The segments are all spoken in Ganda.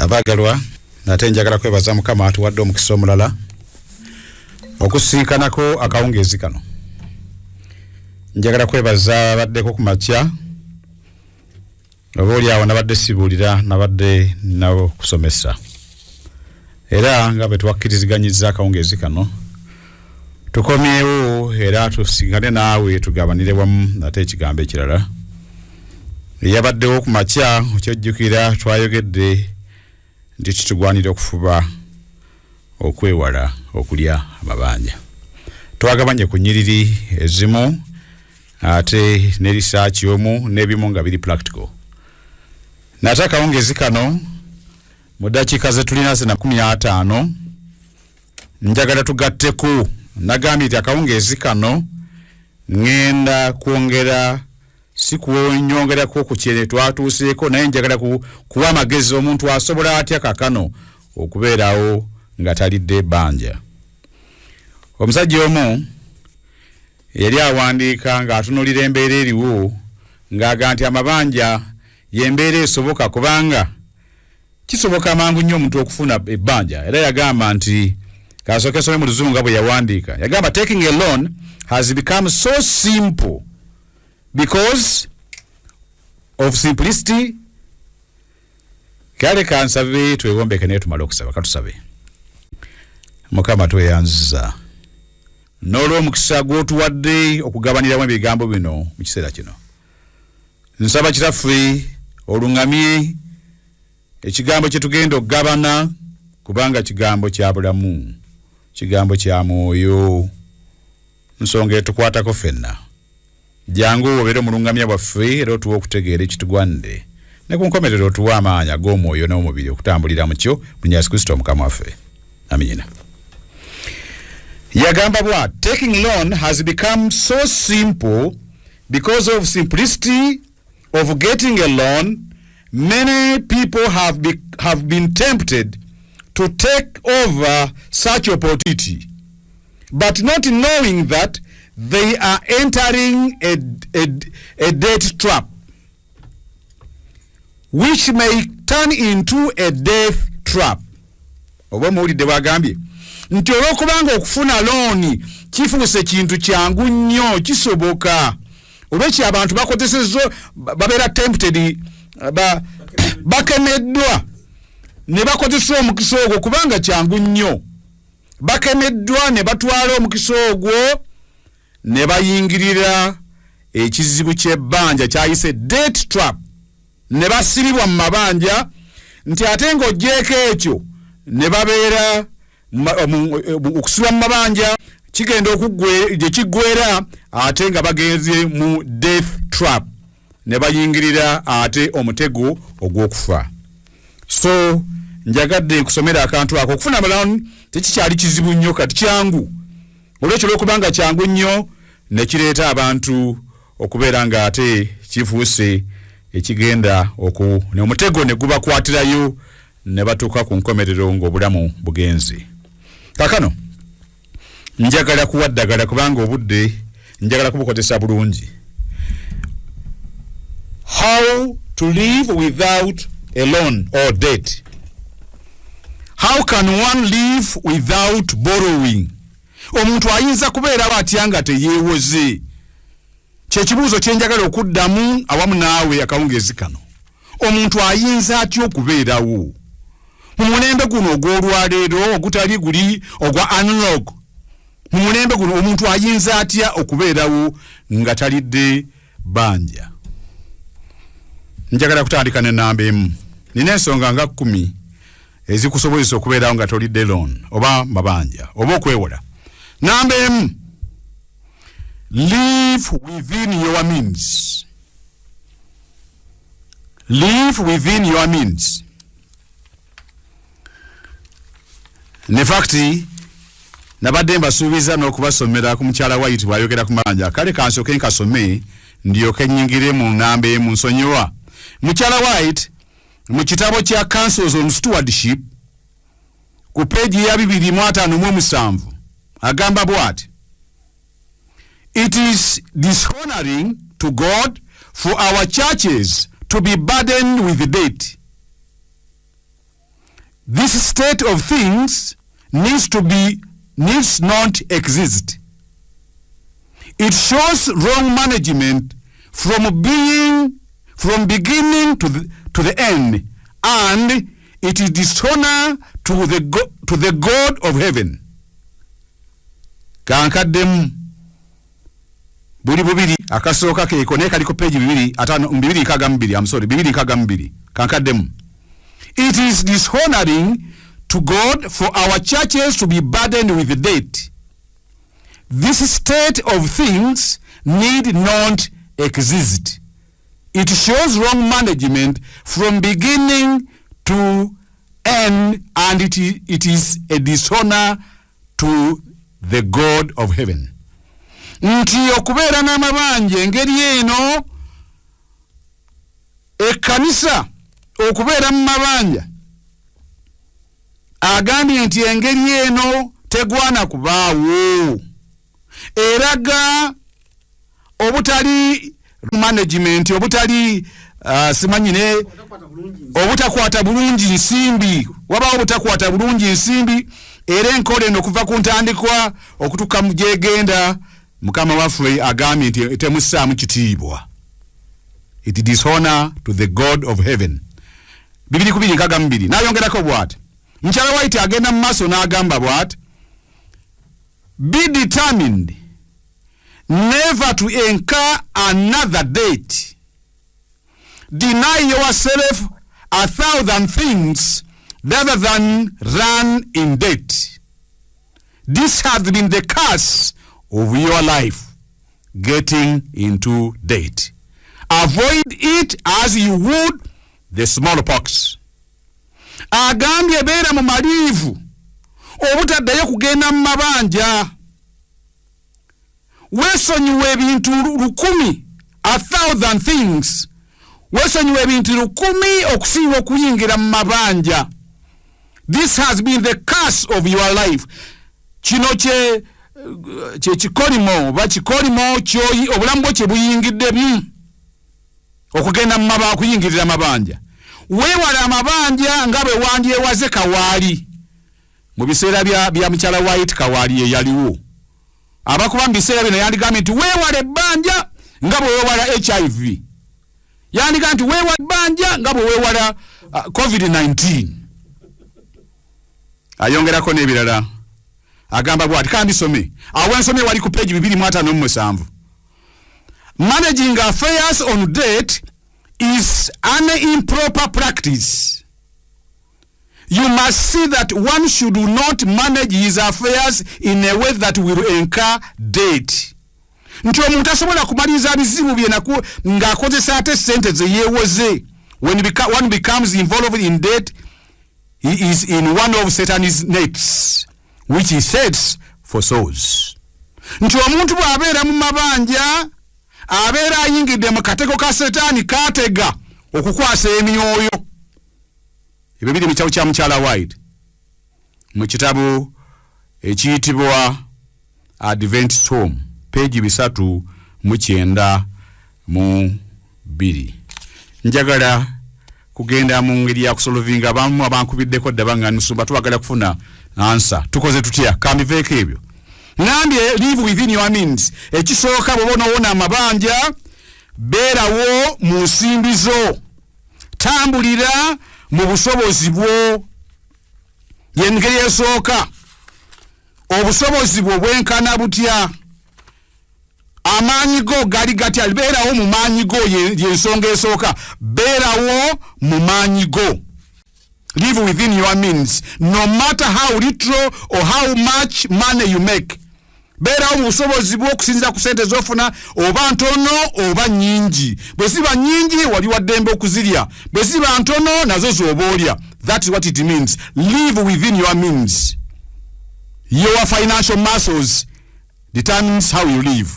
Abaagalwa, nate njagala kwebaza Mukama atuwadde omukisa omulala okusisinkanako akawungeezi kano. Njagala kwebaza abaddeko ku makya, oba oli awo nabadde sibuulira, nabadde nabo kusomesa, era nga bwe twakkiriziganyizza akawungeezi kano tukomyewo era tusinkane naawe tugabanire wamu nate ekigambo ekirala. Eyabaddewo ku makya okyojjukira twayogedde nti kitugwanira okufuba okwewala okulya amabanja. Twagabanye ku nnyiriri ezimu ate ne risaaki omu n'ebimu nga biri practical. Nate akawungezi kano mu ddakiika ze tulina zina 50 njagala tugatteko. Nagambye nti akawungeezi kano ŋŋenda kwongera si kunyongerako ku kye twatuuseeko, naye njagala kuwa amagezi omuntu asobola atya kakano okubeerawo nga talidde ebbanja. Omusajja omu yali awandiika ng'atunuulira embeera eriwo ng'aga nti amabanja y'embeera esoboka kubanga kisoboka mangu nnyo omuntu okufuna ebbanja. Era yagamba nti, kasooke nsome mu Luzungu nga bwe yawandiika, yagamba, "Taking a loan has become so simple because of simplicity." Kale kansabe twegombeke naye tumale okusaba. Katusabe. Mukama, tweyanziza n'olw'omukisa gw'otuwadde okugabaniramu ebigambo bino mu kiseera kino. Nsaba Kitaffe oluŋŋamye ekigambo kye tugenda okugabana, kubanga kigambo kya bulamu, kigambo kya mwoyo, nsonga etukwatako ffenna. Jangu obeere omulungamya waffe era otuwe okutegeera ekitugwanidde, ne ku nkomerero otuwe amaanyi ag'omwoyo n'omubiri okutambulira mu kyo, mu Yesu Kristo Omukama waffe, amiina. Yagamba bwati, "Taking loan has become so simple because of simplicity of getting a loan. Many people have been tempted to take over such opportunity, but not knowing that they are entering a debt trap which may turn into a death trap." Oba muwulidde bwagambye nti olwokubanga okufuna looni kifuuse kintu kyangu nnyo, kisoboka, olwekyo abantu bakozesezza, babeera tempted, bakemeddwa ne bakozesa omukisa ogwo kubanga kyangu nnyo. Bakemeddwa ne batwala omukisa ogwo ne bayingirira ekizibu ky'ebbanja kyayise debt trap, ne basibibwa mu mabanja, nti ate ng'oggyeeko ekyo ne babeera okusibwa mu mabanja kigenda gye kiggwera ate nga bagenze mu death trap, ne bayingirira ate omutego ogw'okufa. So njagadde nkusomera akantu ako. Okufuna loan tekikyali kizibu nnyo, kati kyangu. Olwekyo lwokubanga kyangu nnyo ne kireeta abantu okubeera nga ate kifuuse ekigenda oku omutego ne gubakwatirayo ne batuuka ku nkomerero ng'obulamu bugenze. Kakano njagala kuwa ddagala kubanga obudde njagala kubukozesa bulungi. How to live without a loan or debt. How can one live without borrowing? Omuntu ayinza kubeerawo atya nga teyeewoze? Kyekibuuzo kyenjagala okuddamu awamu naawe akawungeezi kano. Omuntu ayinza atya okubeerawo mu mulembe guno ogw'olwaleero ogutali guli ogwa analog? Mu mulembe guno omuntu ayinza atya okubeerawo nga talidde bbanja? Njagala kutandika nenamba emu. Nina ensonga nga 10 ezikusobozesa okubeerawo nga tolidde loan oba mabanja oba okwewola. Namba 1, live within your means. Live within your means. In fact, nabadde mbasuubiza n'okubasomera ku mukyala White bw'ayogera ku mabanja. Kale kansooke nkasome ndyoke nnyingire mu namba emu. Nsonyiwa. Mukyala White mu kitabo kya Counsels on Stewardship ku peegi ya 257 agamba bw'ati, "It is dishonoring to God for our churches to be burdened with debt." This state of things needs not exist. It shows wrong management from beginning to the end, and it is dishonor to the God of heaven. Kankaddemu buli bubiri akasooka keeko, naye kaliko page bibiri ataano bibiri nkaaga mu bbiri. I'm sorry, 262. Kankaddemu. It is dishonoring to God for our churches to be burdened with debt. This state of things need not exist. It shows wrong management from beginning to end, and it is a dishonor to the God of heaven. Nti okubeera n'amabanja engeri eno, ekkanisa okubeera mu mabanja, agambye nti engeri eno tegwana kubaawo, eraga obutali management, obutali simanyi ne obutakwata bulungi nsimbi. Wabaawo obutakwata bulungi nsimbi, era enkola eno okuva ku ntandikwa okutuuka mu gyegenda, Mukama waffe agambye nti temussaamu kitiibwa. It dishonor to the God of heaven. 2262. N'ayongerako bw'ati, mukyala White agenda mu maaso n'agamba bw'ati: "Be determined never to incur another debt. Deny yourself a thousand things rather than run in debt. This has been the curse of your life, getting into debt. Avoid it as you would the smallpox." Agambye beera mu maliivu obutaddayo kugenda mu mabanja. Weesonyiwa ebintu 1000, a thousand things, weesonyiwa ebintu 1000 okusinga okuyingira mu mabanja. This has been the curse of your life. Kino kye kikolimo oba kikolimo kyoyi obulamu bwo kye buyingiddemu, okugenda mu maba, okuyingirira amabanja. Weewale amabanja nga bwe wandyewaze kawaali. Mu biseera bya mukyala White, kawaali ye yaliwo. Abakuba mu biseera bino yandigambye nti weewale ebbanja nga bwe weewala HIV, yandigambye nti weewala ebbanja nga bwe weewala COVID-19. Ayongerako n'ebirala, agamba bwati, kambisome awo ensomye wali ku page 257: "Managing affairs on debt is an improper practice. You must see that one should not manage his affairs in a way that will incur debt." Nti omuntu asobola kumaliriza bizibu bye naku ng'akozesa ate sente ze yeewoze. When one becomes involved in debt, he is in one of Satan's nets which he sets for souls. Nti omuntu bw'abeera mu mabanja, abeera ayingidde mu katego ka Setaani kaatega okukwasa emyoyo. Ebyo biri mu kitabo kya mukyala White, mu kitabo ekiyitibwa Advent Storm, page 392. Njagala kugenda mu ngeri ya kusolvinga. Abamu abankubiddeko dda baŋŋamba, "Musumba, twagala kufuna answer, tukoze tutya?" Kambiveeko ebyo. Ŋambye live within your means. Ekisooka, bw'oba onoowona amabanja, beerawo mu nsimbi zo, tambulira mu busobozi bwo. Yengeri esooka. Obusobozi bwo bwenkana butya? Amaanyi go gali gatya? Beerawo mu maanyi go, yensonga esooka. Beerawo mu maanyi go. Live within your means, no matter how little or how much money you make. Beerawo mu busobozi bwo okusinziira ku sente z'ofuna, oba ntono oba nnyingi. Bwe ziba nnyingi, wali waddembe okuzirya. Bwe ziba ntono, nazo z'oba olya. That is what it means, live within your means. Your financial muscles determines how you live.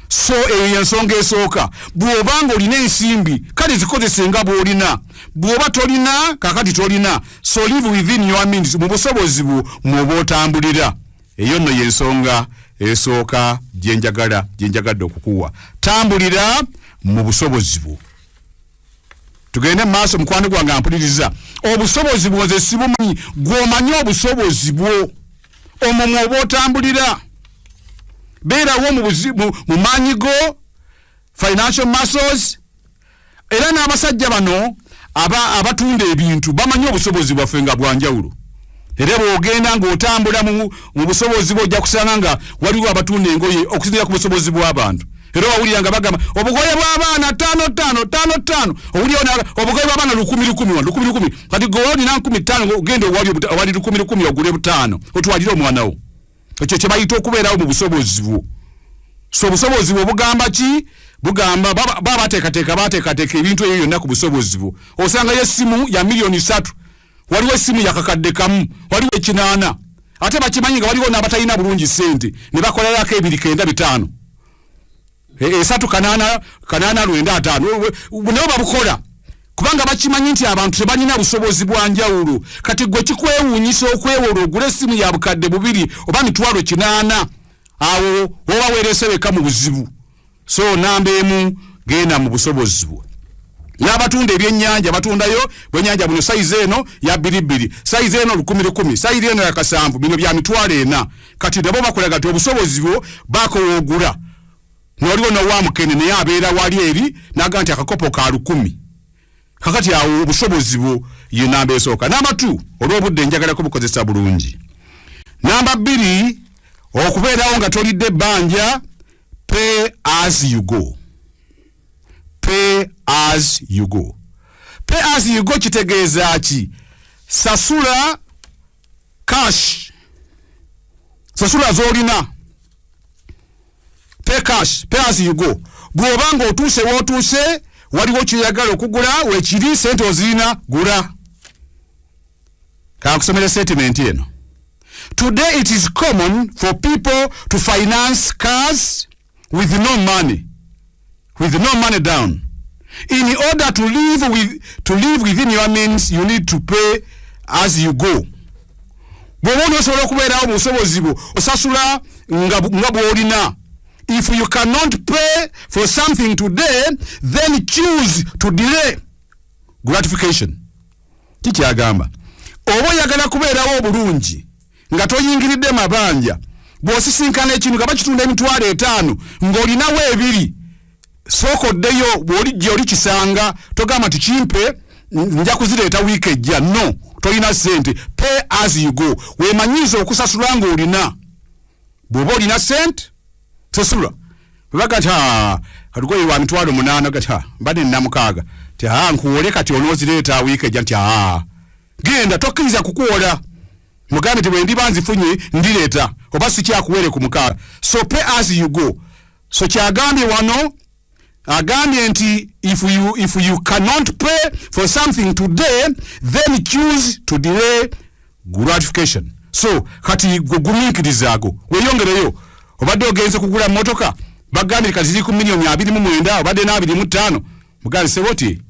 So eyo yensonga esooka. Bw'oba nga olina ensimbi, kale zikozese nga bw'olina. Bw'oba tolina, kakati tolina. So live within your means, mu busobozi bwo mw'oba otambulira. Eyo nno yensonga esooka gyenjagadde okukuwa. Tambulira mu busobozi bwo. Tugende mu maaso. Mukwano gwange ampuliriza, obusobozi bwo nze sibumanyi, gw'omanyi obusobozi bwo, omwo mwoba otambulira. Beerawo mu maanyi go, financial muscles. Era n'abasajja bano abatunda ebintu bamanyi obusobozi bwaffe nga bwanjawulo. Era bw'ogenda ng'otambula mu busobozi bwo, ojja kusanga nga waliwo abatunda engoye okusinziira ku busobozi bw'abantu. Era owulira nga bagamba obugoye bw'abaana ttaano ttaano ttaano ttaano, owulira obugoye bw'abaana 1000 1,000 wano, 1000 1,000. Kati gwe olina 5,000, ogenda owali 1000 1,000, ogule 5 otwalire omwana wo. Ekyo kye bayita okubeerawo mu busobozi bwo. So obusobozi bwo bugamba ki? Bugamba baba bateekateeka ebintu ebyo byonna ku busobozi bwo. Osangayo essimu ya miliyoni 3, waliwo essimu ya 1,000, waliwo 800. Ate bakimanyi nga waliwo n'abatalina bulungi ssente, ne bakolerako 2 95, 3 8 8 9 5. Nabo babukola kubanga bakimanyi nti abantu tebalina busobozi bwa njawulo. Kati gwe kikwewuunyisa okwewola ogula essimu ya 2000 oba 800,000, awo oba weerese weka mu buzibu. So namba 1, genda mu busobozi bwo. N'abatunda ebyennyanja batundayo bwennyanja buno, size eno ya 200, size eno 1000 1000, size eno ya 7, bino bya 40,000. Kati nabo bakulaga nti obusobozi bwo bakowoogula. Noliwo nowa mukene, naye abeera wali eri naga nti akakopo ka 1,000. Kakati awo obusobozi bwo ye namba esooka. Namba 2, olw'obudde njagala kubukozesa bulungi. Namba 2, okubeerawo nga tolidde ebbanja, pay as you go. Pay as you go. Pay as you go kitegeeza ki? Sasula cash, sasula z'olina. Pay cash, pay as you go. Bw'oba ng'otuuse w'otuuse, waliwo kyoyagala okugula, wekiri, sente ozirina, gula. Kankusomera statement eno: "Today it is common for people to finance cars with no money down. In order to live within your means, you need to pay as you go." Bw'oba onoosobola okubeerawo mu busobozi bwo, osasula nga bw'olina. "If you cannot pay for something today, then choose to delay gratification." Kikyagamba, oba oyagala kubeerawo obulungi nga toyingiridde mabanja, bw'osisinkana ekintu nga bakitunda 50,000 ng'olinawo 2, sooka oddeyo. Bw'olijja olikisanga, togamba nti kimpe, nja kuzireeta wiiki ejja. No, tolina ssente. Pay as you go, weemanyiiza okusasula ng'olina. Bw'oba olina ssente, sasula. Webaga nti kalugoye wa 80,000, gati mbadde nina 6,000, ti nkuwole kati onoozireeta wiiki ejja, nti genda, tokkiriza kukuwola. Mugambe ti bwe ndiba nzifunye ndireeta, oba sikyakuwere ku 6. So pay as you go. So kyagambye wano, agambye nti if you cannot pay for something today, then choose to delay gratification. So kati gwe gumiikirizaago, weeyongereyo. Obadde ogenze kugula motoka, bagambye kati ziri ku miliyoni 29, obadde n'25, mugambe sebo ti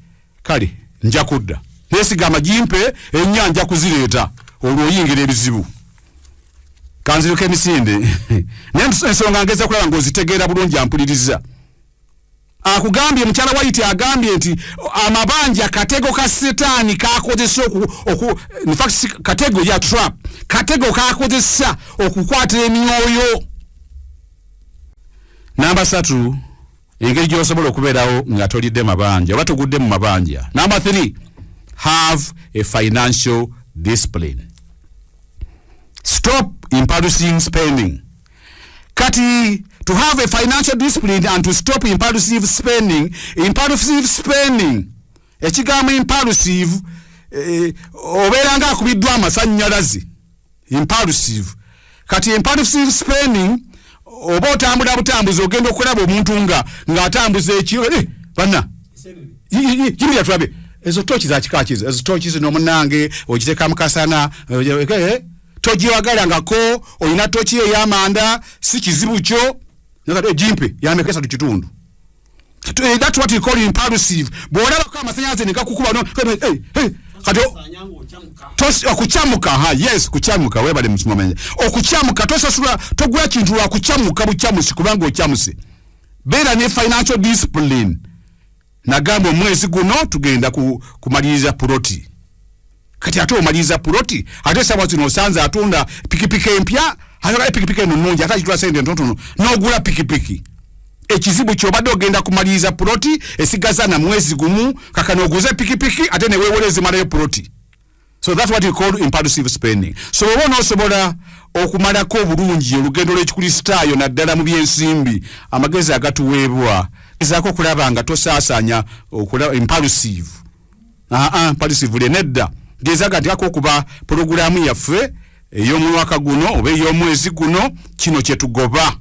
kale nja kudda, nesigama gimpe 4, nja kuzireeta. Olwo oyingira ebizibu. Kanziruka emisinde, naye ensonga ngeza kulaba ng'ozitegeera bulungi. Ampuliriza akugambye, mukyala White agambye nti amabanja katego ka setaani kakozesa oku in fact katego ya trap, katego kakozesa okukwata emyoyo. Namba 3, engeri gy'osobola okubeerawo nga tolidde mabanja oba togudde mu mabanja. Namba 3, have a financial discipline, stop impulsive spending. Kati to have a financial discipline and to stop impulsive spending. Impulsive spending, ekigambo impulsive, obeera nga akubiddwa amasannyalaze, impulsive. Kati impulsive spending, oba otambula butambuzi, ogenda okulaba omuntu nga ng'atambuza ekiro, banna yimirira tulabe ezo toki za kika kizo, ezo toki zino munange ogiteeka mu kasana, togiwagalangako, olina toki ey'amanda, si kizibu kyo. Gimpe yameka? 3.5. That's what you call impulsive. Bw'olabako amasanyalaze ne gakukuba, no, kati okukyamuka, ha, yes, kukyamuka, webale musumamanya okukyamuka. Tosasula, togula kintu lwa kukyamuka bukyamusi kubanga okyamuse. Beera ne financial discipline. Nagamba omwezi guno tugenda kumaliriza puloti. Kati ate omaliriza puloti, ate sawa zino osanze atunda pikipiki empya, ayagala pikipiki eno nnungi, ate agitula sente ntonotono, n'ogula pikipiki. Ekizibu kyobadde ogenda kumaliriza puloti esigaza na mwezi gumu, kakano oguze pikipiki ate neweewola ezimalayo puloti. So that's what you call impulsive spending. So oba onoosobola okumalako obulungi olugendo lw'Ekikristaayo, naddala mu byensimbi, amagezi agatuweebwa, gezaako okulaba nga tosaasaanya impulsive. Aa, impulsive nedda. Gezaga ntikako okuba pulogulaamu yaffe ey'omwaka guno oba ey'omwezi guno, kino kye tugoba.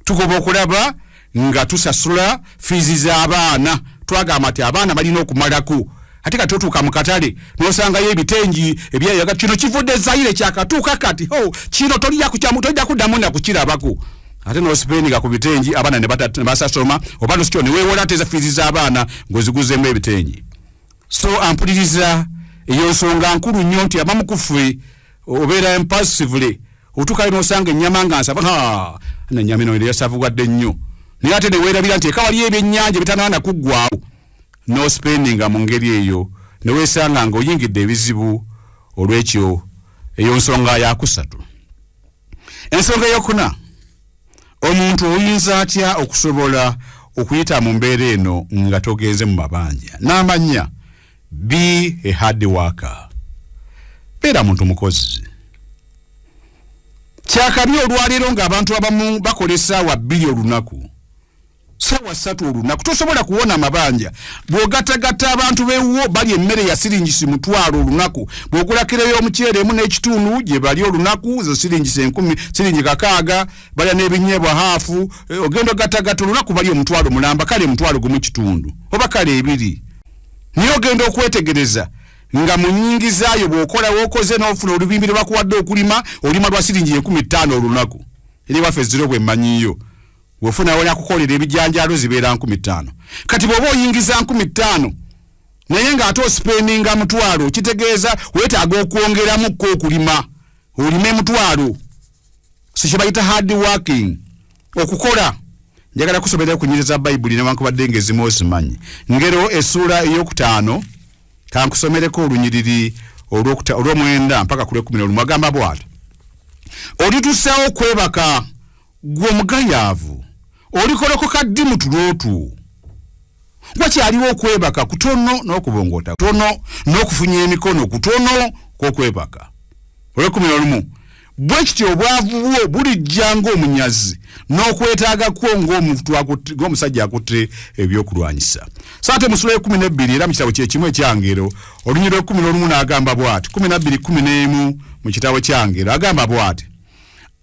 Tugoba okulaba nga tusasula fiizi z'abaana. Twagamba nti abaana balina okumalako, ate kati otuuka mu katale n'osangayo ebitengi ebyayaga, kino kivudde Zaire, kyakatuuka kati ho, kino tolija kuddamu nakukirabako. Ate n'osipendinga ku bitengi, abaana ne basasoma, oba nosikyo ne weewola ate fiizi z'abaana ng'oziguzeemu ebitengi. So ampuliriza, eyo nsonga nkulu nnyo nti abamu ku ffe obeera impulsively, otuukayo n'osanga ennyama nga nsaba ennyama eno yasavuwadde nnyo, naye ate ne weerabira nti eka waliyo ebyennyanja ebitanaba kuggwawo, n'ospendinga mu ngeri eyo ne weesanga ng'oyingidde ebizibu olw'ekyo. Eyo nsonga yakusatu. Ensonga eyokuna, omuntu oyinza atya okusobola okuyita mu mbeera eno nga togenze mu mabanja? N'amanya, be a hard worker, beera muntu mukozi. Kyakabi olwaleero ng'abantu abamu bakola essaawa 2 olunaku, saawa 3 olunaku, tosobola kuwona mabanja. Bw'ogattagatta abantu bewuwo bali emmere ya siringisi 1000 olunaku, bw'ogula kiro y'omuceere emu n'ekitundu gye bali olunaku, zo siringisi enkumi siringi 60, balya n'ebinyeebwa haafu, ogenda ogattagatta olunaku bali 500 mulamba, kale 1,500 oba kale 2. Naye ogenda okwetegereza nga mu nnyingizaayo bw'okola w'okoze n'ofuna olubimbi lwe bakuwadde okulima, olima lwa siringi 5,000 olunaku. Eri waffe ziro bwe mmanyiyo, bw'ofuna wali akukolera ebijanjaalo zibeera 5,000. Kati bw'oba oyingiza 5,000 naye ng'ate osipendinga 1,000, kitegeeza weetaaga okwongeramukko okulima, olime 1,000. So kye bayita hard working, okukola. Njagala kusomera okunyiriza Bayibuli newankubadde ng'ezimu ozimanyi. Ngero essuula 5, kankusomereko olunyiriri olw'omwenda mpaka ku lw'ekkumi n'olumu. Agamba bw'ati: olituusaawo okwebaka, ggwe omugayaavu, olikolokoka ddi mu tulo two? Wakyaliwo okwebaka kutono n'okubongoota kutono n'okufunya emikono kutono kw'okwebaka. Olw'ekkumi n'olumu: bwe kityo obwavu bwo bulijja ng'omunyazi, n'okwetaaga kwo ng'omusajja akutte ebyokulwanyisa. So ate mu ssuula 12, era mu kitabo kyekimu ekyangero, olunyiriri lw'ekkumi n'olumu, n'agamba bw'ati, 12:11 mu kitabo kyangero, agamba bw'ati: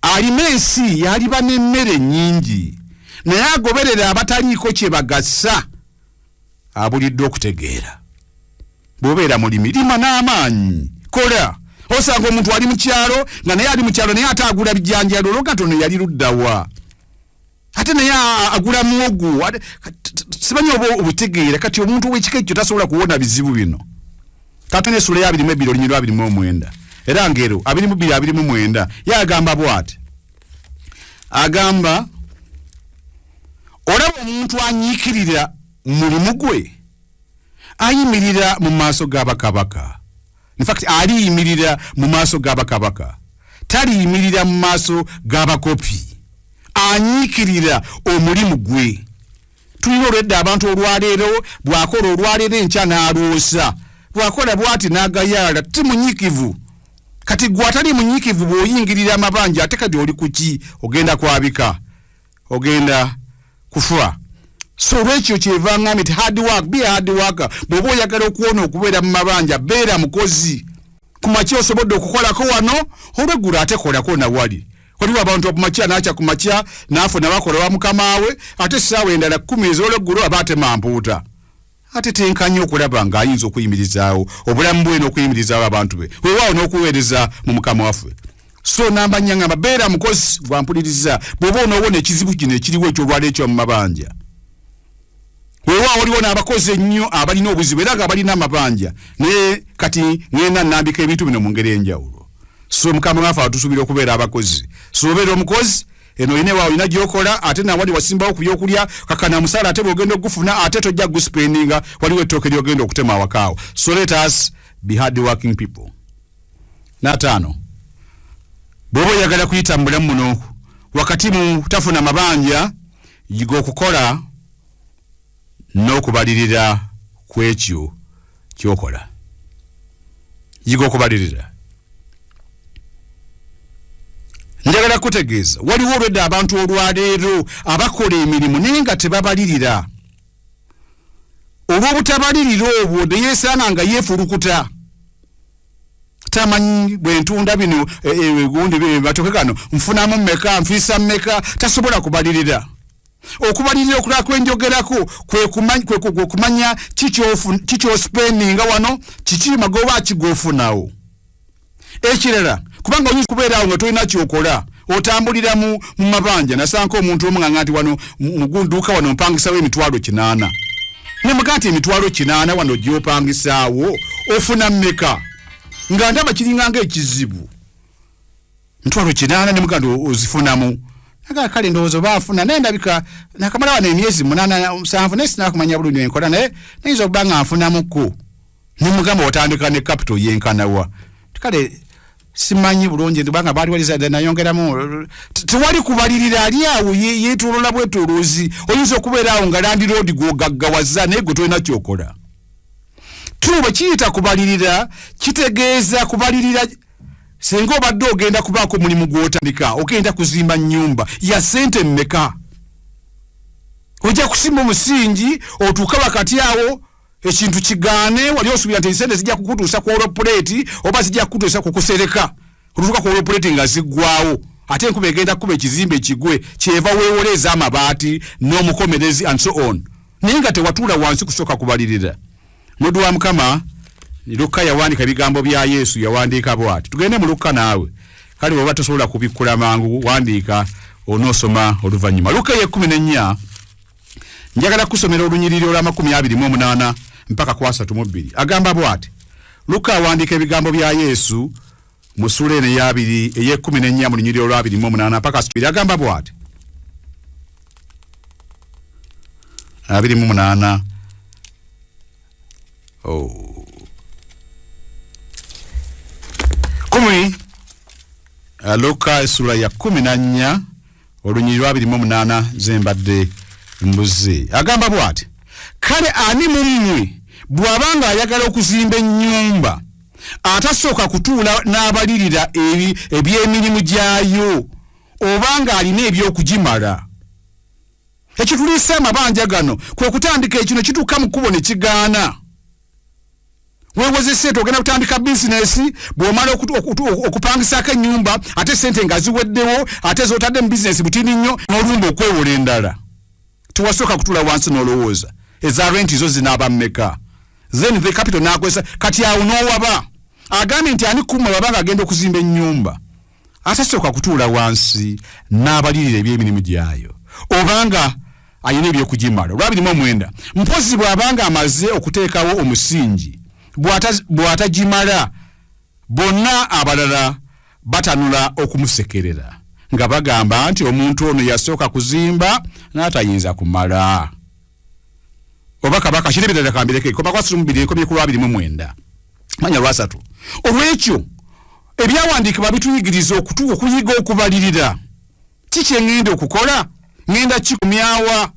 alima ensi yaliba n'emmere nnyingi, naye agoberera abataliiko kye bagasa abuliddwa okutegeera. Bw'obeera mulimi, lima n'amaanyi, kola. Osanga omuntu ali mu kyalo nga naye ali mu kyalo, naye ate agula bijanjalo, olwoga nti ono yali luddawa, ate naye agula muwogo, simanyi oba obutegeera. Kati omuntu ow'ekika ekyo tasobola kuwona bizibu bino. Kati n'essula ya 22, olunyiriri lwa 29, era Ngero 22:29, ye agamba bw'ati, agamba: olaba omuntu anyiikirira mulimu gwe, ayimirira mu maaso g'abakabaka. In fact, aliyimirira mu maaso g'abakabaka, taliyimirira mu maaso g'abakopi. Anyiikirira omulimu gwe. Tulina olwedda abantu olwaleero bw'akola olwaleero, enkya n'aloosa, bw'akola bw'ati n'agayaala, ti munyiikivu. Kati gwe atali munyiikivu, bw'oyingirira amabanja, ate kati oli kuki? Ogenda kwabika, ogenda kufa. So olwekyo kyeva ngambye nti hard work, be hard worker. Bw'oba oyagala okuwona okubeera mu mabanja, beera mukozi. Ku makya osobodde okukolako wano, olweggulo ate kolako nawali. Waliwo abantu okumakya nakya ku makya n'afuna bakola wa mukama we, ate essaawa endala 10 ez'olweggulo aba atema mpuuta, ate tenkanye okulaba ng'ayinza okuyimirizaawo obulamu bwe n'okuyimirizaawo abantu be, weewaawo n'okuweereza mu Mukama waffe. So namba nnya ngamba, beera mukozi gwampuliriza bw'oba onoowona ekizibu kino ekiriwo ekyolwala ekyo mu mabanja. Weewaawo waliwo n'abakozi ennyo abalina obuzibu era nga balina amabanja, naye kati ŋŋenda nnambika ebintu bino mu ngeri enjawulo. So Mukama waffe atusuubira okubeera abakozi. So obeera omukozi. Eno olina ewawe, olina gyokola, ate nawali wasimbawo ku byokulya kakana musaala, ate bwogenda okugufuna ate tojja guspendinga, waliwo ettooke lyogenda okutema awakaawo. So let us be hard working people. N'ataano, bw'oba oyagala kuyita mu bulamu muno wakati mu tafuna mabanja, yiga okukola n'okubalirira ku ekyo kyokola. Yiga okubalirira. Njagala kutegeeza, waliwo olwedda abantu olwaleero abakola emirimu naye nga tebabalirira. Olw'obutabalirira obwo neyeesanga nga yeefulukuta, tamanyi bwentunda bino gundi matoke gano nfunamu mmeka, nfiisa mmeka, tasobola kubalirira. Okubalirira okulala kwenjogerako kwe kumanya kikyospendinga wano, kiki magoba kigofunawo. Ekirala, kubanga oyinza kubeera awo nga tolina kyokola, otambulira mu mabanja. Nasanka omuntu omu nga nti wano mugunduuka wano mpangisawo 800,000, nemuga nti 800,000 wano gyopangisaawo ofuna mmeka? Nga ndaba kiringa ng'ekizibu, 800,000, nemuga nti ozifunamu. Naga kale ndowooza oba nfuna, naye ndabika nakamala wano emyezi 8 7, naye sinakumanya bulungi enkola, naye nayinza okuba nga nfunamukko. Nemugamba otandika ne capital yenkanawa? Kale simanyi bulungi kubanga baali waliza nayongeramu. Tewali kubalirira, ali awo yeetolola bwetoloozi. Oyinza okubeera awo nga landlord gwogaggawaza, naye gwe tolina kyokola. Tu bwe kiyita kubalirira, kitegeeza kubalirira singa obadde ogenda kubaako omulimu gw'otandika, ogenda kuzimba nnyumba ya ssente mmeka, ojja kusimba omusingi otuuka wakati awo ekintu kigaane. Wali osuubira nti esente zijja kukutuusa ku olopuleeti oba zijja kukutuusa ku kusereka, olutuuka ku olopuleeti nga ziggwawo, ate enkuba egenda kukuba ekizimbe kigwe, kyeva weewola ez'amabaati n'omukomerezi and so on, naye nga tewatuula wansi kusooka kubalirira. Muddu wa Mukama Lukka yawandiika ebigambo bya Yesu, yawandiika bw'ati. Tugende mu Lukka naawe, kale bw'oba tosobola kubikkula mangu, wandiika onoosoma oluvannyuma. Lukka ey'e14, njagala kusomera olunyiriri olw'28 mpaka ku 32. Agamba bw'ati, Lukka awandiika ebigambo bya Yesu mu ssuula eno eyabiri ey'e14 mu lunyiriri olw'28 mpaka 32. Agamba bw'ati, 28, oh. 10, Luka essula ya 14 olunyiriri lwa 28 zembadde mbuzi. Agamba bw'ati, kale ani mu mmwe bw'aba ng'ayagala okuzimba ennyumba atasooka kutuula n'abalirira eby'emirimu gyayo, oba ng'alina eby'okugimala? Ekituliisa amabanja gano kwe kutandika ekino kituuka mu kkubo ne kigaana. Weewoze sente, ogenda kutandika bizinesi, bw'omala okupangisaako ennyumba, ate sente nga ziweddewo, ate z'otadde mu bizinesi butini nnyo, n'olumba okwewola endala. Tewasooka kutuula wansi n'olowooza eza renti zo zinaaba mmeka, then the capital n'akozesa, kati awo n'owaba. Agambye nti ani kummwe bw'aba nga agenda okuzimba ennyumba atasooka kutuula wansi n'abalirira eby'emirimu gyayo, obanga alina ebyokugimala? Olw'29, mpozi bw'abanga amaze okuteekawo omusingi, bw'atagimala, bonna abalala batanula okumusekerera nga bagamba nti omuntu ono yasooka kuzimba n'atayinza kumala. Oba kabaka kirebedala kambireke koma kwasatu mu bbiri, enkomye ku lw'29, manya lw'30. Olwekyo ebyawandiikibwa bituyigiriza okuyiga okubalirira ki kye ŋŋenda okukola, ŋŋenda kikomyawa,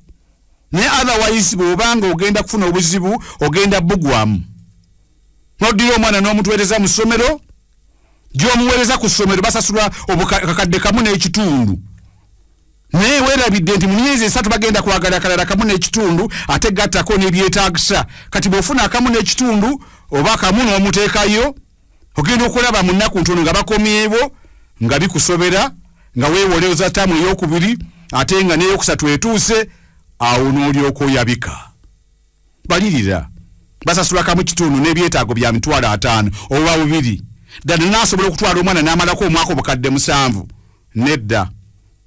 naye otherwise bw'obanga ogenda kufuna obuzibu, ogenda bugwamu. N'oddira omwana n'omutuweereza mu ssomero, gy'omuweereza ku ssomero basasula kakadde kamu n'ekitundu, naye weerabidde nti mu myezi 3 bagenda kwagala akalala kamu n'ekitundu, ate gattako n'ebyetaagisa. Kati bw'ofuna akamu n'ekitundu oba kamu n'omuteekayo, ogenda okulaba mu nnaku ntono nga bakomyewo nga bikusobera, nga weewoleza taamu eyokubiri, ate nga n'eyokusatu etuuse awo n'olyoka oyabika. Balirira, basasula kamu kitundu n'ebyetaago bya 50,000 oba 2,000. Ddala naasobola okutwala omwana n'amalako omwaka 7,000? Nedda,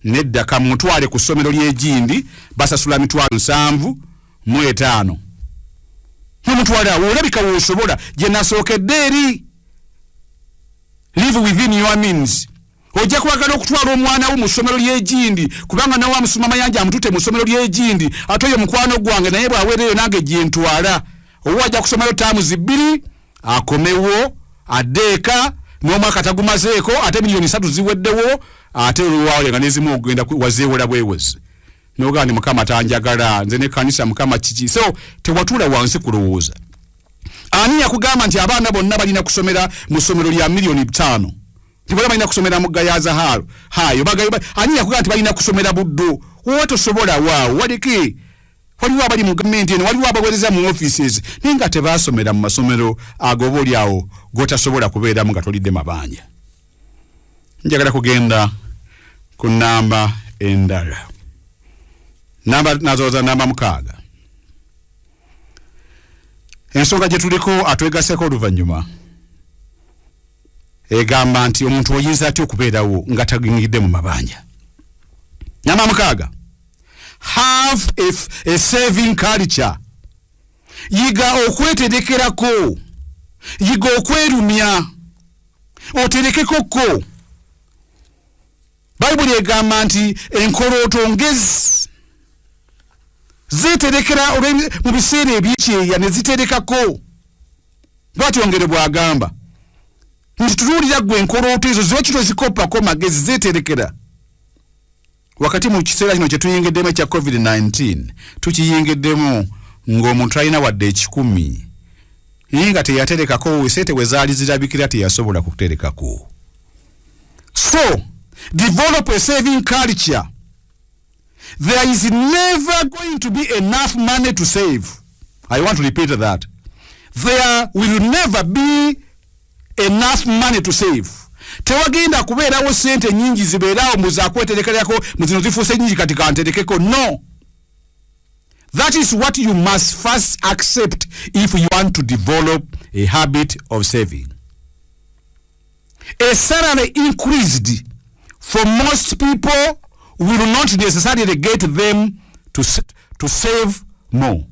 nedda, kamutwale ku ssomero ly'egindi basasula 75,000. Nomutwale awo olabika woosobola gye nasookedde eri. Live within your means. Ojja kwagala okutwala omwana wo mu ssomero ly'egindi, kubanga nawe amusoma mayanja amutute mu ssomero ly'egindi, ate oyo mukwano gwange, naye bw'aweereyo nange gye ntwala. Owo ajja kusomayo taamuzi 2, akomewo adde eka n'omwaka tagumazeeko, ate miliyoni 3 ziweddewo, ate olwawole nga nezimu ogenda wazeewola bwewezi, nogamba nti Mukama tanjagala nze nekkanisa, Mukama kiki? So tewatuula wansi kulowooza. Ani yakugamba nti abaana bonna balina kusomera mu ssomero lya miliyoni 5, nti bonna balina kusomera mu Gayaza haalo hayo? Ani yakugamba nti balina kusomera Buddo? Wowe tosobola, waawo waleke. Waliwo abali mu gavumenti eno, waliwo abaweereza mu offices, naye nga tebasomera mu masomero ago oba oli awo gotasobola kubeeramu nga tolidde mabanja. Njagala kugenda ku namba endala, namba nazooza namba 6. Ensonga gye tuliko atwegaseko oluvannyuma egamba nti omuntu oyinza atya okubeerawo nga tagingidde mu mabanja? Namba 6, have a saving culture. Yiga okweterekerako, yiga okwerumya oterekekoko. Bayibuli egamba nti enkolooto ngezi, zeterekera mu biseera ebyekyeya ne ziterekako. Bwatyo ngere bw'agamba nti tutuulira ggwe enkolooto ezo ziba kito zikoppako magezi, zeterekera. Wakati mu kiseera kino kyetuyingiddemu ekya COVID-19, tukiyingiddemu ng'omuntu alina wadde 100, naye nga teyaterekako sente we zaali zirabikira, teyasobola kuterekako. So develop a saving culture. There is never going to be enough money to save. I want to repeat that: there will never be enough money to save. Tewagenda kubeerawo sente nyingi zibeerawo muzakweterekerako muzino zifuuse nyingi kati kanterekeko. No, that is what you must first accept if you want to develop a habit of saving. A salary increased for most people will not necessarily get them to save more.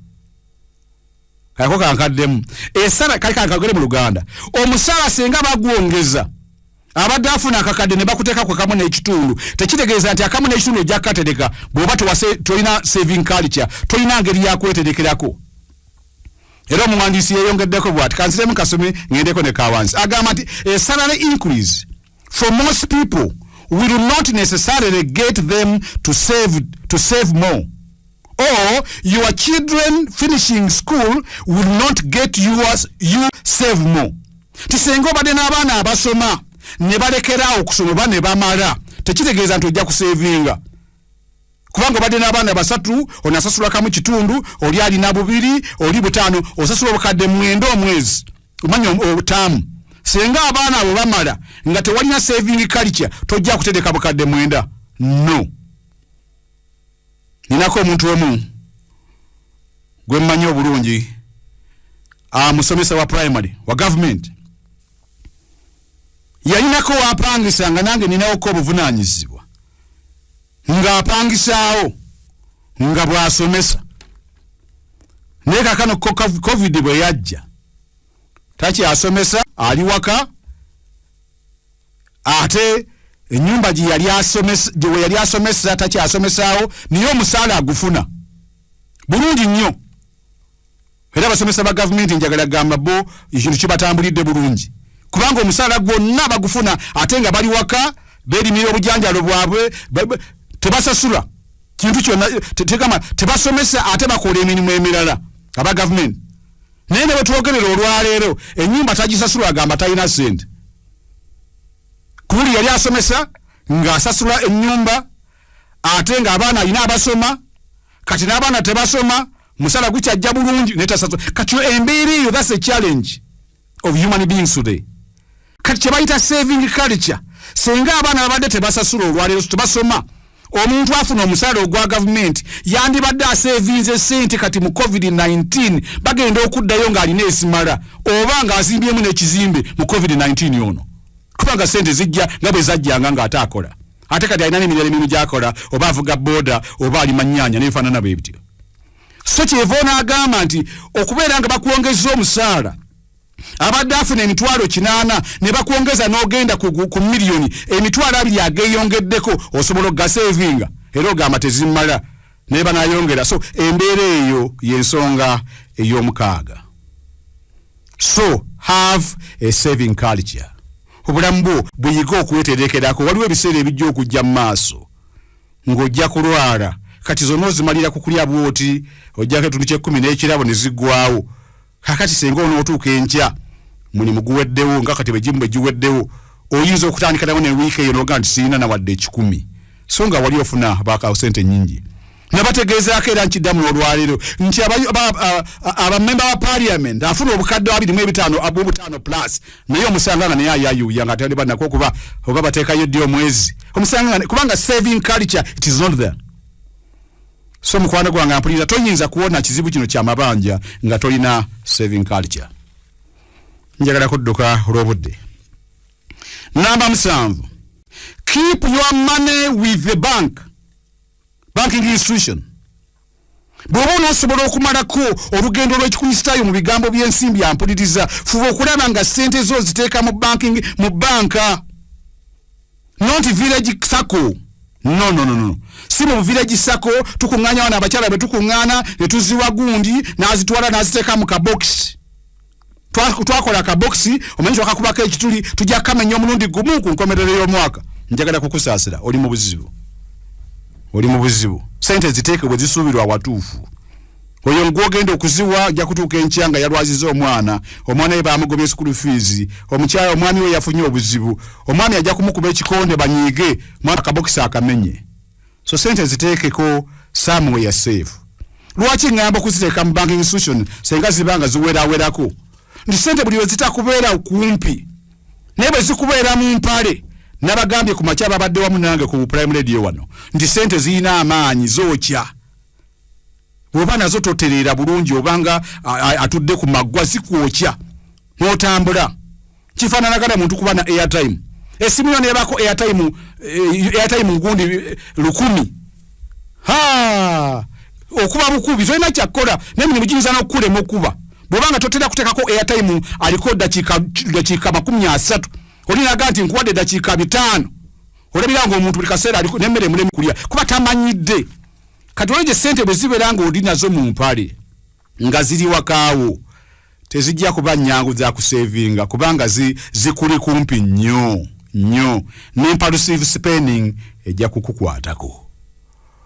Kako kankaddemu esala kali kankagere mu Luganda. Omusaala senga bagwongeza, abadde afuna akakadde ne bakuteekako kamu n'ekitundu, tekitegeeza nti akamu n'ekitundu ojja kukatereka bw'oba tolina saving culture, tolina ngeri yakweterekerako. Era omuwandiisi yeyongeddeko bwati, kanziremu kasome ngendeko ne kawansi, agamba nti a salary increase for most people will not necessarily get them to save more, or your children finishing school will not get you save more. Tisenga obadde n'abaana abasoma ne balekeraawo okusoma oba ne bamala, tekitegeeza nti ojja kusevinga, kubanga obadde n'abaana basatu, onasasula kamu kitundu, oli alina bubiri, oli butaano, osasula obukadde 9 omwezi, omanya obutaamu. Senga abaana abo bamala nga tewalina saving culture, tojja kutereka bukadde 9. No, ninako omuntu omu gwe mmanyi obulungi, amusomesa wa primary wa government, yalinako wapangisa nga nange ninawoko obuvunanyizibwa, ng'apangisaawo nga bw'asomesa, naye kakano COVID bwe yajja takyasomesa, ali waka, ate ennyumba gye yali asomesa, gye we yali asomesa takyasomesaawo, naye omusaala agufuna bulungi nnyo. Era abasomesa ba gavumenti njagala gamba bo ekintu kibatambulidde bulungi, kubanga omusaala gwonna bagufuna, ate nga bali waka beerimira obujanjalo bwabwe, tebasasula kintu kyonna, tegamba tebasomesa, ate bakola emirimu emirala aba gavumenti. Naye ne bwetwogerera olwaleero ennyumba tagisasula, agamba talina sente. Kubuli yali asomesa ng'asasula ennyumba, ate ng'abaana alina abasoma, kati n'abaana tebasoma, musala gukyajja bulungi naye tasasula. Kati embeera eyo, that's a challenge of human beings today. Kati kye bayita saving culture, singa abaana babadde tebasasula, olwaleero tebasoma, omuntu afuna omusaala ogwa gavumenti yandibadde asevinze sente, kati mu COVID-19 bagenda okuddayo ng'alina esimala oba ng'azimbyemu n'ekizimbe mu COVID-19 ono, kubanga sente zijja nga bwe zajjanga ng'ate akola, ate kati alina n'emirala emirimu gy'akola, oba avuga boda oba alima nnyaanya n'ebifaanana bwe bityo. So kyeva onaagamba nti okubeera nga bakwongeza omusaala Abadde afuna 800,000 ne bakwongeza n'ogenda ku miliyoni, 20,000 ageeyongeddeko osobola okugasevinga? Era ogamba tezimmala, naye banayongera. So embeera eyo y'ensonga ey'omukaaga. So have a saving culture. Obulamu bwo buyige okweterekerako. Waliwo ebiseera ebijja okujja mu maaso ng'ojja kulwala. Kati zonna ozimalira ku kulya bwoti, ojjako ekitundu ky'ekkumi n'ekirabo ne ziggwawo. Kakati senga onootuuka enkya mulimu guweddewo, nga kati bwegimu bwe giweddewo, oyinza okutandika nawo ne wiiki eyo noga nti sirina nawadde 100, so nga wali ofuna baka sente nyingi. Nabategeezaako era nkiddamu n'olwaleero nti abamemba ba parliament afuna obukadde 25 abubutaano plus, naye omusanga nga naye ayayuuya nga tali banako okuba oba bateekayo ddi omwezi, omusanga nga kubanga saving culture, it is not there. So mukwano gwange ampuliriza, toyinza kuwona kizibu kino kyamabanja nga tolina saving culture. Njagala kudduka olw'obudde. Namba 7, keep your money with the bank, banking institution. Bw'oba onoosobola okumalako olugendo lw'Ekikristaayo mu bigambo by'ensimbi, ampuliriza, fuba okulaba nga ssente zo ziteeka mu banking, mu banka, not village sacco. No, no, no, no, si mu village sacco. Tukuŋŋaanya wano abakyala bwe tukuŋŋaana ne tuziwa gundi n'azitwala n'aziteeka mu kabokisi. Twakola akabokisi, omanyi twakakubako ekituli, tujja kukamenya omulundi gumu ku nkomerero y'omwaka. Njagala kukusaasira, oli mu buzibu, oli mu buzibu. Sente ziteeke bwe zisuubirwa awatuufu. Oyo gwogenda okuziwa ajja kutuuka enkya nga yalwaziza omwana, omwana we bamugobye school fees, omukyala, omwami we yafunye obuzibu, omwami ajja kumukuba ekikonde banyiige, mwana akabokisi akamenye. So sente ziteekeko somewhere safe. Lwaki ŋŋamba okuziteeka mu banking institution? Senga ziba nga ziwerawerako, nti sente buli lwe zitakubeera kumpi, naye bwe zikubeera mu mpale. Nabagambye ku makya, babadde wamu nange ku Prime Radio wano, nti sente zirina amaanyi, zookya. Bw'oba nazo totereera bulungi, obanga atudde ku maggwa, zikwokya n'otambula. Kifaananagana muntu kuba na airtime, esimu yo nebaako airtime, airtime gundi 1000, ha, okuba bukubi tolina kyakkola, nemirimu giyinza n'okukulema okuba bwobanga totera kuteekako airtime aliko dakiika 30. Olinaga nti nkuwadde dakiika 5, olabira nga omuntu buli kaseera aliko nemmere emulemi kulya kuba tamanyidde. Kati olwo gye sente bwe zibeera nga oli nazo mu mpale nga ziri wakaawo, tezijja kuba nnyangu za kusevinga kubanga zikuli kumpi nnyo nnyo, n'impulsive spending ejja kukukwatako.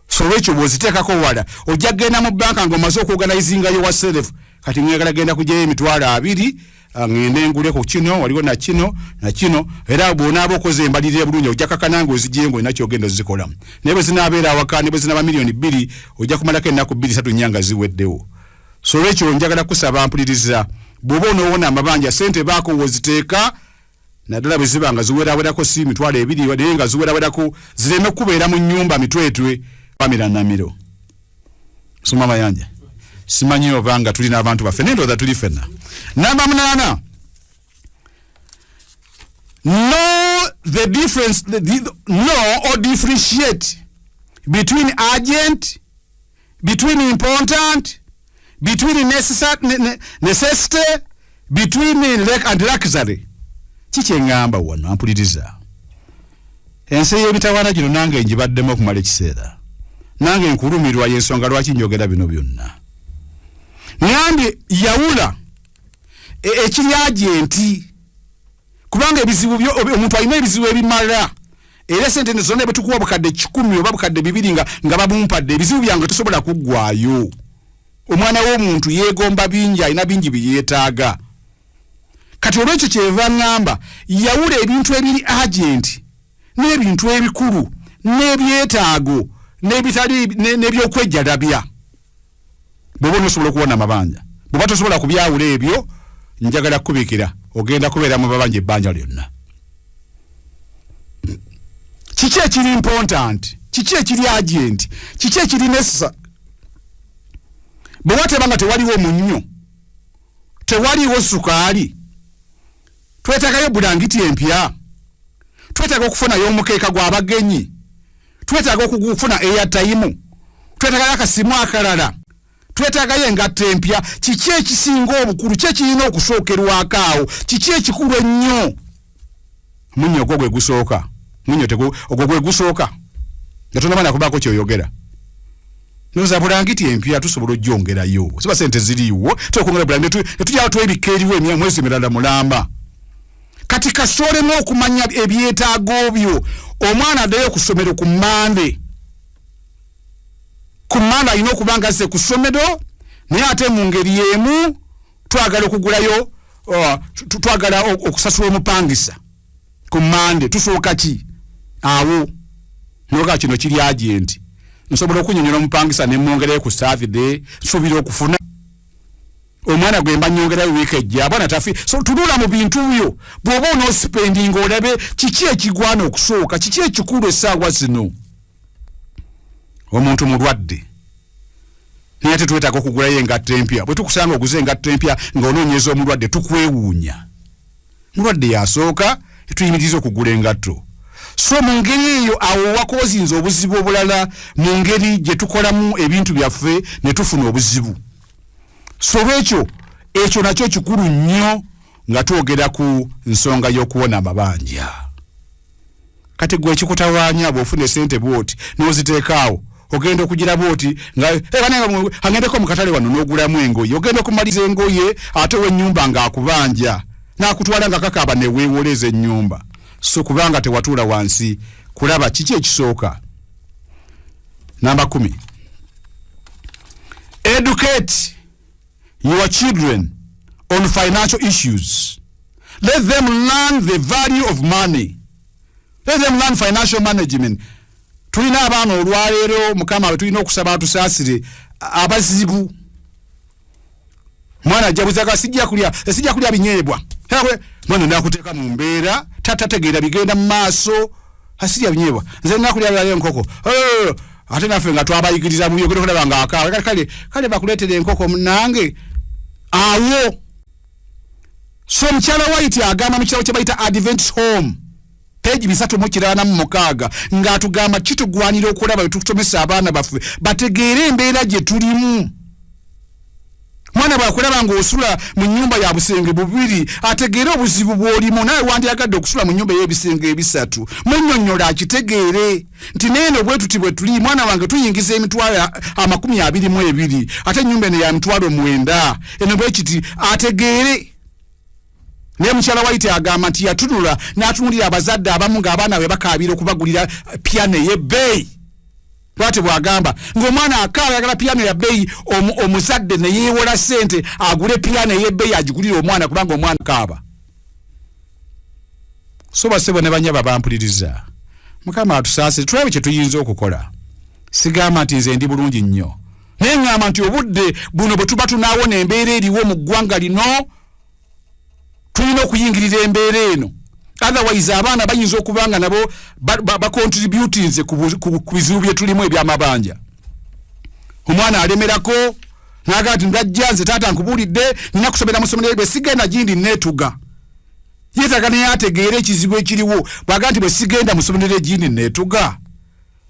So olwekyo bw'oziteekako wala, ojja kgenda mu banka ng'omaze okuorganizinga yourself. Kati mwagala genda kugyayo 20,000, ŋŋende ngule ku kino, waliwo na kino na kino. Era bw'onaaba okoze embalirira bulungi, ojja kakana ng'ozigyeyo ng'olina kyogenda ozikolamu. Naye bwe zinaabeera awaka, ne bwe zinaaba 2 million, ojja kumalako ennaku 2, 3, 4 nga ziweddewo. So olwekyo njagala kusaba mpuliriza, bw'oba onoowona amabanja, sente baako woziteeka, naddala bwe ziba nga ziwerawerako, si 20,000 naye nga ziwerawerako, zireme kubeera mu nnyumba mitwetwe pamiranamiro. Soma mayanja, simanyi oba nga tulina abantu baffe, naye ndowooza tuli ffenna. Namba 8, know the difference, know or differentiate between urgent, between important, between necessity, between lack and luxury. Kikyeŋŋamba wano ampuliriza, ensi y'ebitawaana gino nange ngibaddemu okumala ekiseera, nange nkulumirwa, y'ensonga lwaki njogera bino byonna. Ŋŋambye yawula ekiri urgent, kubanga ebizibu byo omuntu alina ebizibu ebimala, era sente zonna bwetukuwa bukadde 100 oba bukadde 200 nga babumpadde, ebizibu byange tosobola kuggwayo. Omwana w'omuntu yeegomba bingi, alina bingi bye yeetaaga. Kati olwekyo kyeva ŋŋamba yawula ebintu ebiri urgent n'ebintu ebikulu n'ebyetaago n'ebitali n'ebyokwejjalabya. Bw'oba onosobola okuwona amabanja, bw'oba tosobola kubyawula ebyo, njagala kukubikira, ogenda kubeera mu mabanja ebbanja lyonna. Kiki ekiri important? Kiki ekiri urgent? Kiki ekiri necessary? Bwe wateba nga tewaliwo munnyo, tewaliwo sukaali, twetagayo bulangiti empya, twetaaga okufunayo omukeeka gw'abagenyi, twetaaga okufuna airtime, twetagayo akasimu akalala. Twetaagayo engatto empya? Kiki ekisinga obukulu? Ki ekirina okusookerwako awo? Kiki ekikulu ennyo? Munnyo ogwo gwe gusooka. Munnyo ogwo gwe gusooka nga tonaba nakubaako kyoyogera. Noza bulangiti empya tusobola ojjongerayo, siba sente ziriiwo, tukwongera bulangiti netujala twebikka eriwo emyezi emirala mulamba. Kati kasoolemu okumanya ebyetaago byo. Omwana addayo ku ssomero ku Mande. Ku Mande alina okuba nga azze ku ssomero, naye ate mu ngeri emu twagala okugulayo, twagala okusasula omupangisa ku Mande. Tusooka ki awo? Noga kino kiri urgent, nsobola okunyonyola omupangisa nemwongerayo ku Saturday, nsuubira okufuna omwana gwe mba nyongerayo wiiki ejja, abaana tafi. So tunula mu bintu byo bw'oba onoospendinga, olabe kiki ekigwana okusooka, kiki ekikulu essaawa zino. Omuntu mulwadde, naye ate twetaaga okugulayo engatto empya. Bwe tukusanga oguze engatto empya ng'onoonyeza omulwadde, tukwewuunya. Mulwadde yasooka, tuyimiriza okugula engatto. So mu ngeri eyo awo wakozinze obuzibu obulala mu ngeri gye tukolamu ebintu byaffe ne tufuna obuzibu. So lwekyo ekyo nakyo kikulu nnyo nga twogera ku nsonga y'okuwona amabanja. Kati gwe ekikutawaanya, bw'ofuna esente bwoti n'oziteekaawo, ogenda okugira bwoti nga, "Eh, banange, agendeko mu katale wano," n'ogulamu engoye. Ogenda okumaliza engoye, ate ow'ennyumba ng'akubanja n'akutwala nga kakaaba, neweewoleza ennyumba. So kubanga tewatuula wansi kulaba kiki ekisooka. Namba 10, educate your children on financial issues. Let them learn the value of money. Let them learn financial management. Tulina abaana olwaleero, Mukama bwe tulina okusaba atusaasire, abazibu. Mwana ajja buzaga, "Sijja kulya, sijja kulya binyeebwa." Mwana nakuteeka mu mbeera tatategeera bigenda mu maaso. "Asirya binyeebwa, nze nakulya byayo enkoko." Eh, ate naffe nga twabayigiriza mu byogero, kulaba nga akaawe kale kale kale bakuleetera enkoko munange awo. So omukyala White agamba mu kitabo kye bayita Advent Home, page 396, ng'atugamba kitugwanira okulaba bwe tukusomesa abaana baffe bategeere embeera gye tulimu. Mwana bwakulaba ng'osula mu nnyumba ya busenge bubiri, ategeere obuzibu bw'olimu. Nawe wandyagadde okusula mu nnyumba ey'ebisenge ebisatu. Munnyonnyola akitegeere nti neeno bwe tuti bwe tuli. Mwana wange, tuyingiza 220,000, ate ennyumba eno ya 90,000, eno bwe kiti, ategeere. Naye mukyala White agamba nti yatunula n'atunulira abazadde abamu ng'abaana bwe bakaabira okubagulira piano ey'ebbeeyi. Bwati bw'agamba, ng'omwana akaaba ayagala piano ya bbeeyi, omuzadde ne yeewola ssente agule piano ey'ebbeeyi agigulire omwana kubanga omwana kaaba. So basebo ne banyaba bampuliriza, Mukama atusaasire, tulabe kye tuyinza okukola. Sigamba nti nze ndi bulungi nnyo, naye ŋŋamba nti obudde buno bwe tuba tunaawona embeera eriwo mu ggwanga lino, tulina okuyingirira embeera eno. Otherwise abaana bayinza okuba nga nabo bacontributinze ku bizibu bye tulimu ebyamabanja. Omwana alemerako nagaa nti, "Ndajja nze taata, nkubuulidde, nina kusomera mu ssomero, bwe sigenda gindi neetuga." Yeetaaga naye ategeere ekizibu ekiriwo. Bwaga nti, "Bwe sigenda mu ssomero egindi neetuga."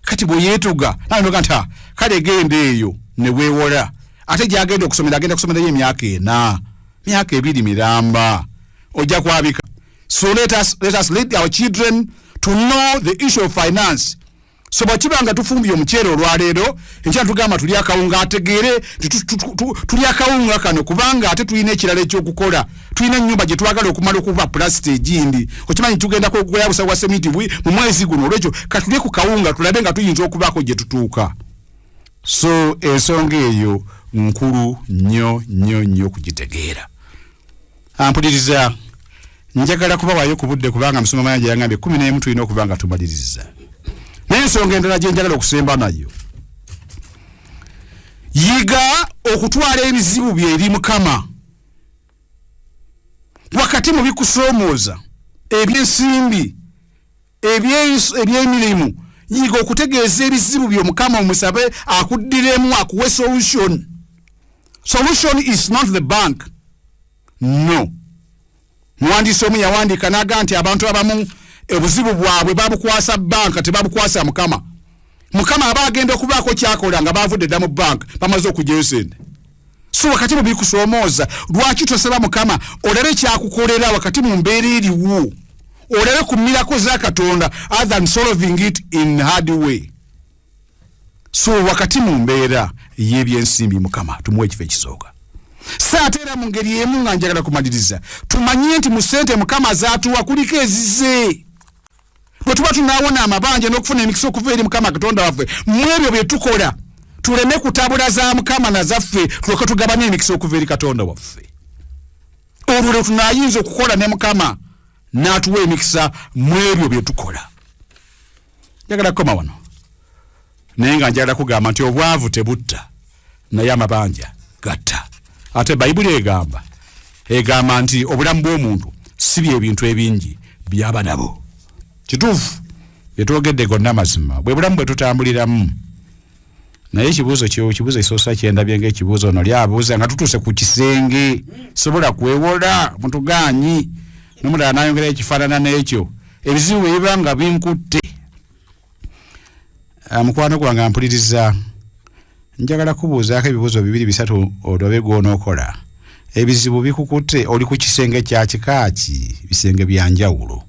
Kati bwe yeetuga, naga nti, "Ah, kale genda eyo," ne weewola. Ate gyagenda okusomera, agenda kusomerayo emyaka 4, myaka 2 miramba, ojja kwabika. So let us lead our children to know the issue of finance. So bwekiba nga tufumbye omuceere olwaleero, enkya tugamba tuli akawunga, ategeere nti tuli akawunga kano kubanga ate tulina ekirala ekyokukola, tulina ennyumba gye twagala okumala okuba pulasita egindi. Okimanyi tugenda kugula busawo bwa seminti mu mwezi guno, olwekyo katulye ku kawunga tulabe nga tuyinza okubaako gye tutuuka. So ensonga eyo nkulu nnyo nnyo nnyo okugitegeera. Ampuliriza, njagala kubawaayo ku budde kubanga musoma mayanja yangambye 11 tulina okuba nga tumaliriza. Naye ensonga endala gye njagala okusemba nayo, yiga okutwala ebizibu bye eri Mukama. Wakati mu bikusoomooza ebyensimbi, ebyemirimu, yiga okutegeeza ebizibu byo Mukama, omusabe akuddiremu, akuwe solution. Solution is not the bank, no. Muwandiisi omu yawandiika n'agaa nti abantu abamu obuzibu bwabwe babukwasa banka, tebabukwasa Mukama. Mukama aba agenda okubaako kyakola nga bavudde dda mu banka, bamaze okugyayo sente. So wakati mu bikusoomooza, lwaki tosaba Mukama olabe kyakukolera wakati mu mbeera eriwo, olabe ku mirako za Katonda other than solving it in hard way? So wakati mu mbeera y'ebyensimbi, Mukama tumuwe ekifo ekisooka. So ate era mu ngeri emu nga njagala kumaliriza, tumanye nti mu ssente Mukama zaatuwa kuliko ezize. Bwe tuba tunaawona amabanja n'okufuna emikisa okuva eri Mukama Katonda waffe mu ebyo bye tukola, tuleme kutabula za Mukama na zaffe, tuleke tugabane emikisa okuva eri Katonda waffe. Olwo lwe tunaayinza okukola ne Mukama n'atuwa emikisa mu ebyo bye tukola. Njagala kukoma wano, naye nga njagala kugamba nti obwavu tebutta, naye amabanja gatta. Ate Bayibuli egamba nti obulamu bw'omuntu si byebintu ebingi byaba nabo. Kituufu, byetwogedde gonna mazima, bwe bulamu bwe tutambuliramu. Naye ekibuuzo kibuuzo ekisoosa kyendabye ngaekibuuzo ono lyabuuza nga tutuuse ku kisenge, sobola kwewola mutugaanyi, nomulala nayongerayo ekifaanana n'ekyo, ebizibu bwe biba nga binkutte. Mukwano gwange ampuliriza, njagala kubuuzaako ebibuuzo bibiri bisatu olabe gw'onookola. Ebizibu bikukutte, oli ku kisenge kya kikaaki? Bisenge byanjawulo.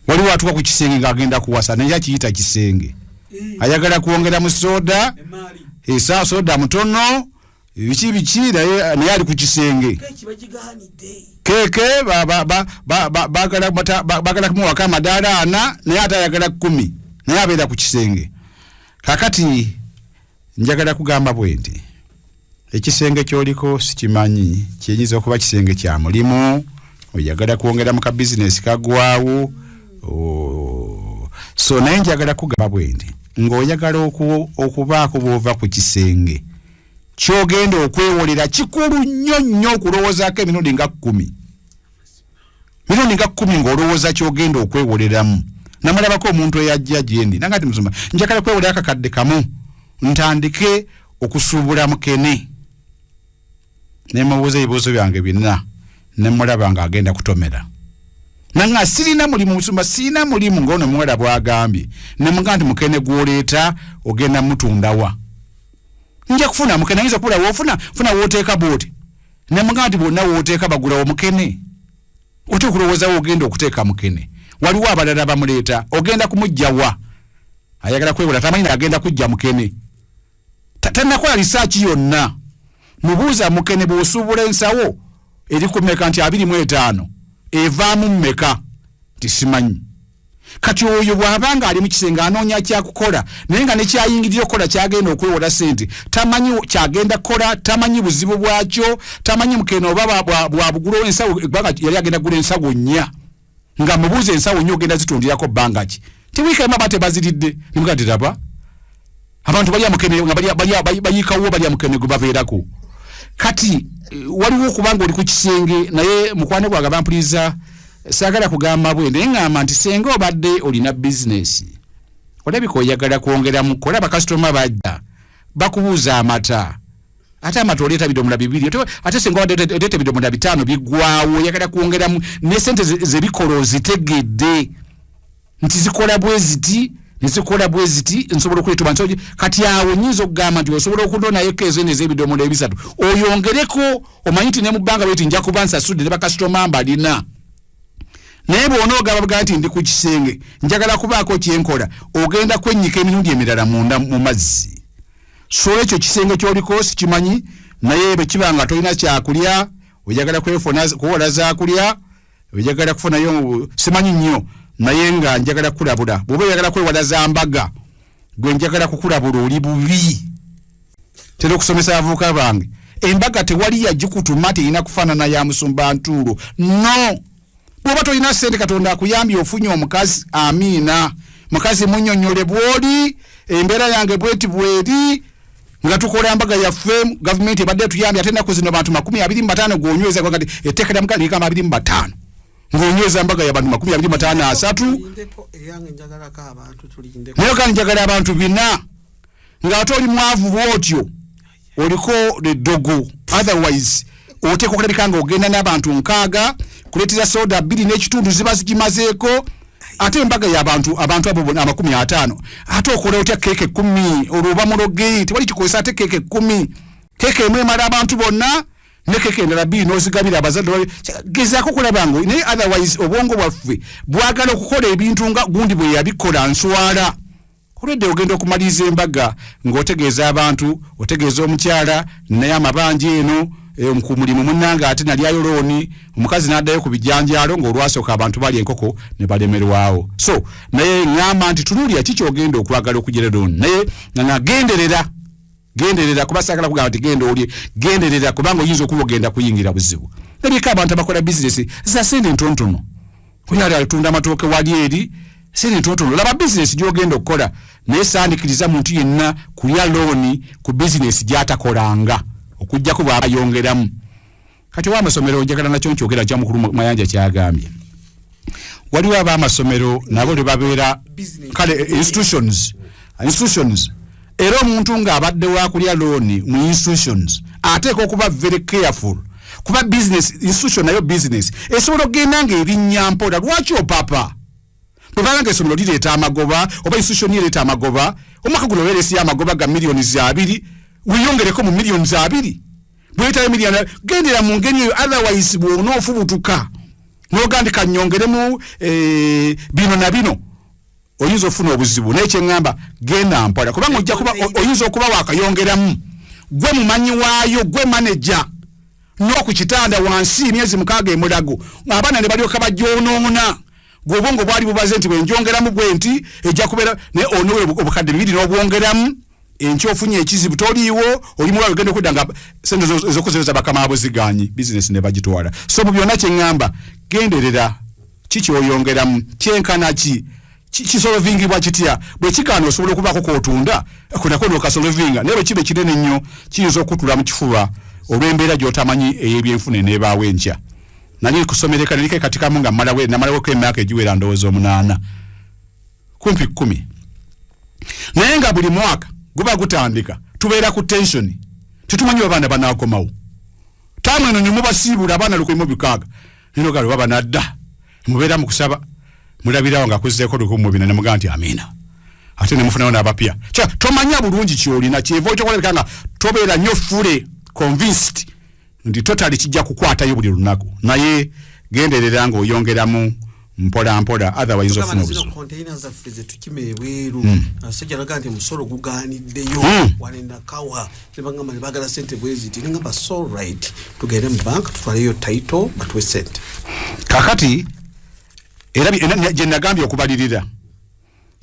Waliwo atuuka ku kisenge ng'agenda kuwasa, naye akiyita kisenge, ayagala kwongera mu soda, esa soda mutono, biki biki, naye ali ku kisenge. Keeke bagala kumuwako amadaala 40, naye ate ayagala 10, naye abeera ku kisenge. Kakati njagala kugamba bwe nti ekisenge kyoliko sikimanyi, kiyinza okuba kisenge kya mulimu, oyagala kwongera mu ka bizinesi kagwawo. So naye njagala kugamba bwe nti ng'oyagala okubaako bw'ova ku kisenge kyogenda okwewolera, kikulu nnyo nnyo okulowoozaako emirundi nga 10, mirundi nga 10 ng'olowooza kyogenda okwewoleramu. Namulabako omuntu eyajja gyendi nanga nti, "Musumba, njagala kwewolera akakadde kamu ntandike okusuubula mukene." Nemubuuza ebibuuzo byange byonna, nemulaba ng'agenda kutomera, nanga, "Sirina mulimu, musumba, sirina mulimu," ngaono muwala bwagambye. Nemugaa nti, "Mukene gwoleeta ogenda mutundawa?" "Nja kufuna mukene." Ayinza okubula woofuna, funa wooteeka bwoti. Nemugaa nti, "Bwonna wooteeka bagulawo mukene? Ote okulowooza woogenda okuteeka mukene, waliwo abalala bamuleeta, ogenda kumugjawa?" Ayagala kwewola, tamanyi agenda kujja mukene. Tannakola research yonna. Mubuuza, "Mukene bw'osuubula ensawo eri ku mmeka?" Nti, "25." "Evaamu mmeka?" Nti, "Simanyi." Kati oyo bw'aba nga ali mu kisenge anoonya kyakukola, naye nga nekyayingirira okukola kyagenda okwewola sente tamanyi kyagenda kukola, tamanyi buzibu bwakyo, tamanyi mukene oba bwabugula ensawo, kubanga yali agenda kugula ensawo 4. Nga mubuuza, "Ensawo 4 ogenda zitundirako bbanga ki?" Ti, "Wiiki emu." Aba tebaziridde. Nimuga nti, "Raba abantu balya mukene nga bayiikawo, balya mukene gwe babeerako." Kati waliwo okubanga oli ku kisenge, naye mukwano gwange bampuliriza, saagala kugamba bwe, naye ŋŋamba nti senga obadde olina bizinesi, olabika oyagala kwongeramu kola, bakasitoma bajja bakubuuza amata, ate amata oleeta bidomola 2, ate senga obadde oleeta ebidomola 5 biggwawo, oyagala kwongeramu, ne sente zebikola ozitegedde nti zikola bwe ziti nezikola bwe ziti, nsobola okuleeta nsobola. Kati awo nyinza okugamba nti osobola okunonayoko ezo ezebidomola 3 oyongereko, omanyi nti ne mu bbanga bweti nja kuba nsasudde ne bakasitoma mbalina. Naye bw'onoogamba bugaa nti ndi ku kisenge njagala kubaako kyenkola, ogenda kwennyika emirundi emirala munda mu mazzi. So ekyo kisenge kyoliko sikimanyi, naye bwe kiba nga tolina kyakulya, oyagala kwefuna kuwola zakulya, oyagala kufunayo, simanyi nnyo, naye nga njagala kukulabula, bw'oba oyagala kwewala za mbaga, gwe njagala kukulabula, oli bubi. Tera okusomesa abavubuka bange, embaga tewali yagikutuma terina kufaanana ya musumba ntuulo. No bw'oba tolina ssente, Katonda akuyambye ofunye omukazi, amiina, mukazi munnyonnyole bw'oli, embeera yange bweti bweri, nga tukola mbaga yaffe, gavumenti ebadde etuyambye, ate ennaku zino bantu 25 gwonyweza, kati etteeka lya muganda ligamba 25, ng'onyweza mbaga y'abantu 25, 30. Tulindeko, eyange njagalako abantu, tulindeko. Naye kandi njagala abantu 400, ng'ate oli mwavu bw'otyo, oliko eddogo. Otherwise oteeka okulabika nga ogenda n'abantu 60, kuleetera soda 2.5 ziba zigimazeeko, ate embaga y'abantu abantu abo bonna 50, ate okola otya keeke 10? Olwo oba muloge, tewali kikozesa. Ate keeke 10, Keke emu emala abantu bonna, ne keke endala bbiri n'ozigabira abazadde. Gezaako okulaba nga, naye otherwise obwongo bwaffe bwagala okukola ebintu nga gundi bwe yabikola. Nswala olwedde ogenda okumaliriza embaga ng'otegeeza abantu, otegeeza omukyala, naye amabanja eno ku mulimu munnange ate nalyayo looni, omukazi n'addayo ku bijanjaalo ng'olwasooka abantu bali enkoko ne balemerwawo. So naye ŋŋamba nti tunuulira ki kyogenda okwagala okugira looni, naye nga nagenderera, genderera, kuba saagala kugamba nti genda olye. Genderera, kubanga oyinza okuba ogenda kuyingira buzibu. Nabyeko abantu abakola bizinesi za sente ntonotono, oyo ali atunda amatooke wali eri, sente ntonotono. Laba bizinesi gyogenda okukola, naye sandikiriza muntu yenna kulya looni ku bizinesi gyatakolanga, okugjako bw'aba ayongeramu. Kati owamasomero, njagala nakyo nkyogera kya mukulu Mayanja kyagambye. Waliwo ab'amasomero nabo lwe babeera kale institutions. Era omuntu ng'abadde wakulya looni mu institutions ateeka okuba very careful, kuba business institution nayo business esobola okugenda ng'erinnya mpola. Lwaki opapa? Bwebanga nga essomero lireeta amagoba oba institution ereeta amagoba, omwaka guno obeeresiyo amagoba ga miliyoni 2, weyongereko mu miliyoni 2. Bwetayo miliyoni, gendera mu ngeri eyo. Otherwise bw'onoofubutuka n'ogandika nyongeremu bino na bino, oyinza okufuna obuzibu. Naye kyeŋŋamba, genda mpola, kubanga ojja kuba oyinza okuba wakayongeramu, gwe mumanyi waayo, gwe manager, n'oku kitanda wansi emyezi 6 emulago abaana ne balyoka bajoonoona. Gwe obwongo bwali bubaze nti bwenjongeramu bwe nti ejja kubeera, naye onowe obukadde 2 n'obwongeramu, enkya ofunye ekizibu, toliiwo, oli mulwale, ogenda okudda nga sente ezokusereza bakama abo ziganyi, bizinesi ne bagitwala. So mu byonna kyeŋŋamba, genderera ki kyoyongeramu, kyenkana ki, kisolvingibwa kitya. Bwe kigaana, osobola okubaako k'otunda kunako n'okasolvinga, naye bwe kiba ekinene ennyo kiyinza okutula mu kifuba olw'embeera gy'otamanyi ey'ebyenfuna eneebaawo enkya. Nali kusomereka neriko ekatikamu nga namalaweko emyaka egiwera ndowooza 8, kumpi 10, naye nga buli mwaka guba gutandika tubeera ku tension, tetumanyi abaana banaakomawo taamu eno. Nemubasiibula abaana 1600, ninoga lwe baba nadda, mubeera mu kusaba, mulabirawo nga kuzzeeko 1400, nemugaa nti amiina, ate nemufunayo n'abapya. Kya tomanya bulungi kyolina, kyeva okyokolabika nga tobeera nnyo fully convinced nti totally kijja kukwatayo buli lunaku, naye genderera ng'oyongeramu mpola mpola, otherwise ofuna zino obuzibu. Container zaffe zetukima ebweru, abasajja baga nti omusolo guganiddeyo. Wanendakawa nebagamba nebagala sente bweziti, nengamba so right, tugende mu bank tutwaleyo title batuwe sente. Kakati era gye nagambye okubalirira,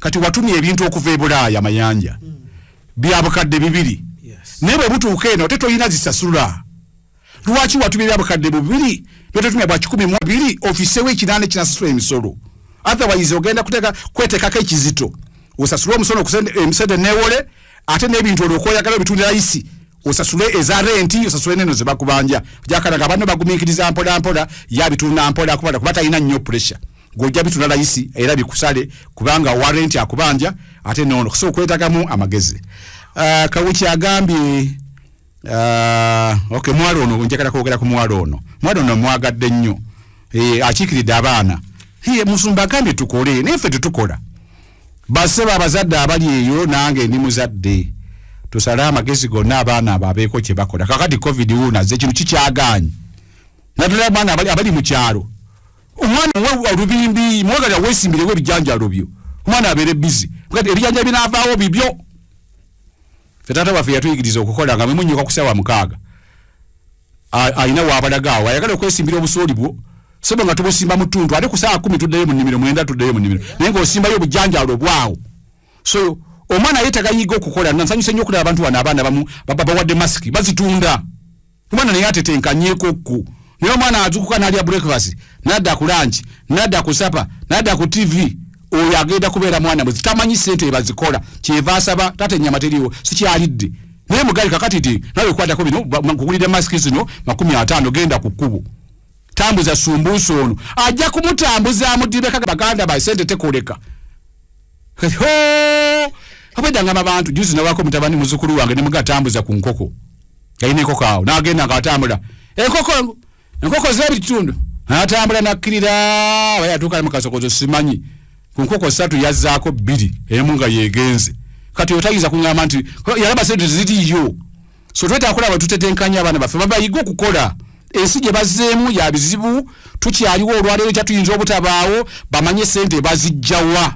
kati watumya ebintu okuva e Bulaaya, Mayanja, bya bukadde 2, naye bwe butuuka eno te toyina zisasula. Lwaki watumya ebya bukadde 2 notetumya bwa 120, ofisewo 8 ekinasasula emisolo? Otherwise ogenda kuteeka kweteekako ekizito, osasule omusolo emisente newole, ate n'ebintu olwoka oyagala obitundira layisi, osasule eza renti, osasule neno zebakubanja. Jakalaga banno bagumiikiriza mpola mpola, yabitunda mpola kuba talina nnyo pressure. Ng'ojja bitunda layisi era bikusale, kubanga wa renti akubanja ate nono. So okwetagamu amagezi. Kawuki agambye, okay, muwala ono njagala kwogera ku muwala ono. Muwala ono mwagadde nnyo, akiikiridde abaana. Musumba agambye tukole, naye ffe tetukola. Basebo abazadde abali eyo, nange ndi muzadde, tusale amagezi gonna abaana abo abeeko kye bakola. Kakati COVID wuunaze, ekintu kikyagaanyi, naddala abaana abali mu kyalo. Omwana owe olubimbi, mwagalira weesimbirewo ebijanjalo byo, omwana abeere busy. Kati ebijanjalo binaavaawo bibyo. Ffe taata waffe yatuyigiriza okukola nga mwemunyuka ku ssaawa 6. Alina waabalaga awo ayagala okwesimbira obusooli bwo, sobo nga tubusimba mu ttuntu, ate ku ssaawa 10 tuddeyo mu nnimiro, 9 tuddeyo mu nnimiro, naye ng'osimbayo obujanjalo bwawo. So omwana yeetaaga yiga okukola. Nansanyuse nnyo okulaba abantu wano, abaana bamu babawadde masiki bazitunda, omwana naye atetenkanyeko ku. Naye omwana azukuka n'alya breakfast, nadda ku lunch, nadda ku supper, nadda ku TV, oyo agenda kubeera mwana bwe tamanyi sente ebazikola. Kyeva asaba, taata ennyama teriiwo, sikyalidde. Naye mugali kakati nti nawe kwatako bino, nkugulidde masiki zino 50, genda ku kkubo tambuza sumbuusa. Ono ajja kumutambuza amudibeka. Baganda ba sente tekoleka. Kati, ho abwedda ngamba abantu, juzi nawako mutabani muzukulu wange nemugatambuza ku nkoko, yalina enkoko awo, n'agenda ng'atambula enkoko, enkoko z'ebitundu, n'atambula nakkirira, aba yatuuka mu kasokozo simanyi, ku nkoko 3 yazzaako bbiri, emu nga yegenze. Kati otayinza kuŋŋamba nti yalaba sente ziriyo. So twetaaga kulaba tutetenkanya abaana baffe babayiga okukola. Ensi gye bazzeemu ya bizibu, tukyaliwo olwaleero kyatuyinza obutabaawo, bamanye sente bazijjawa.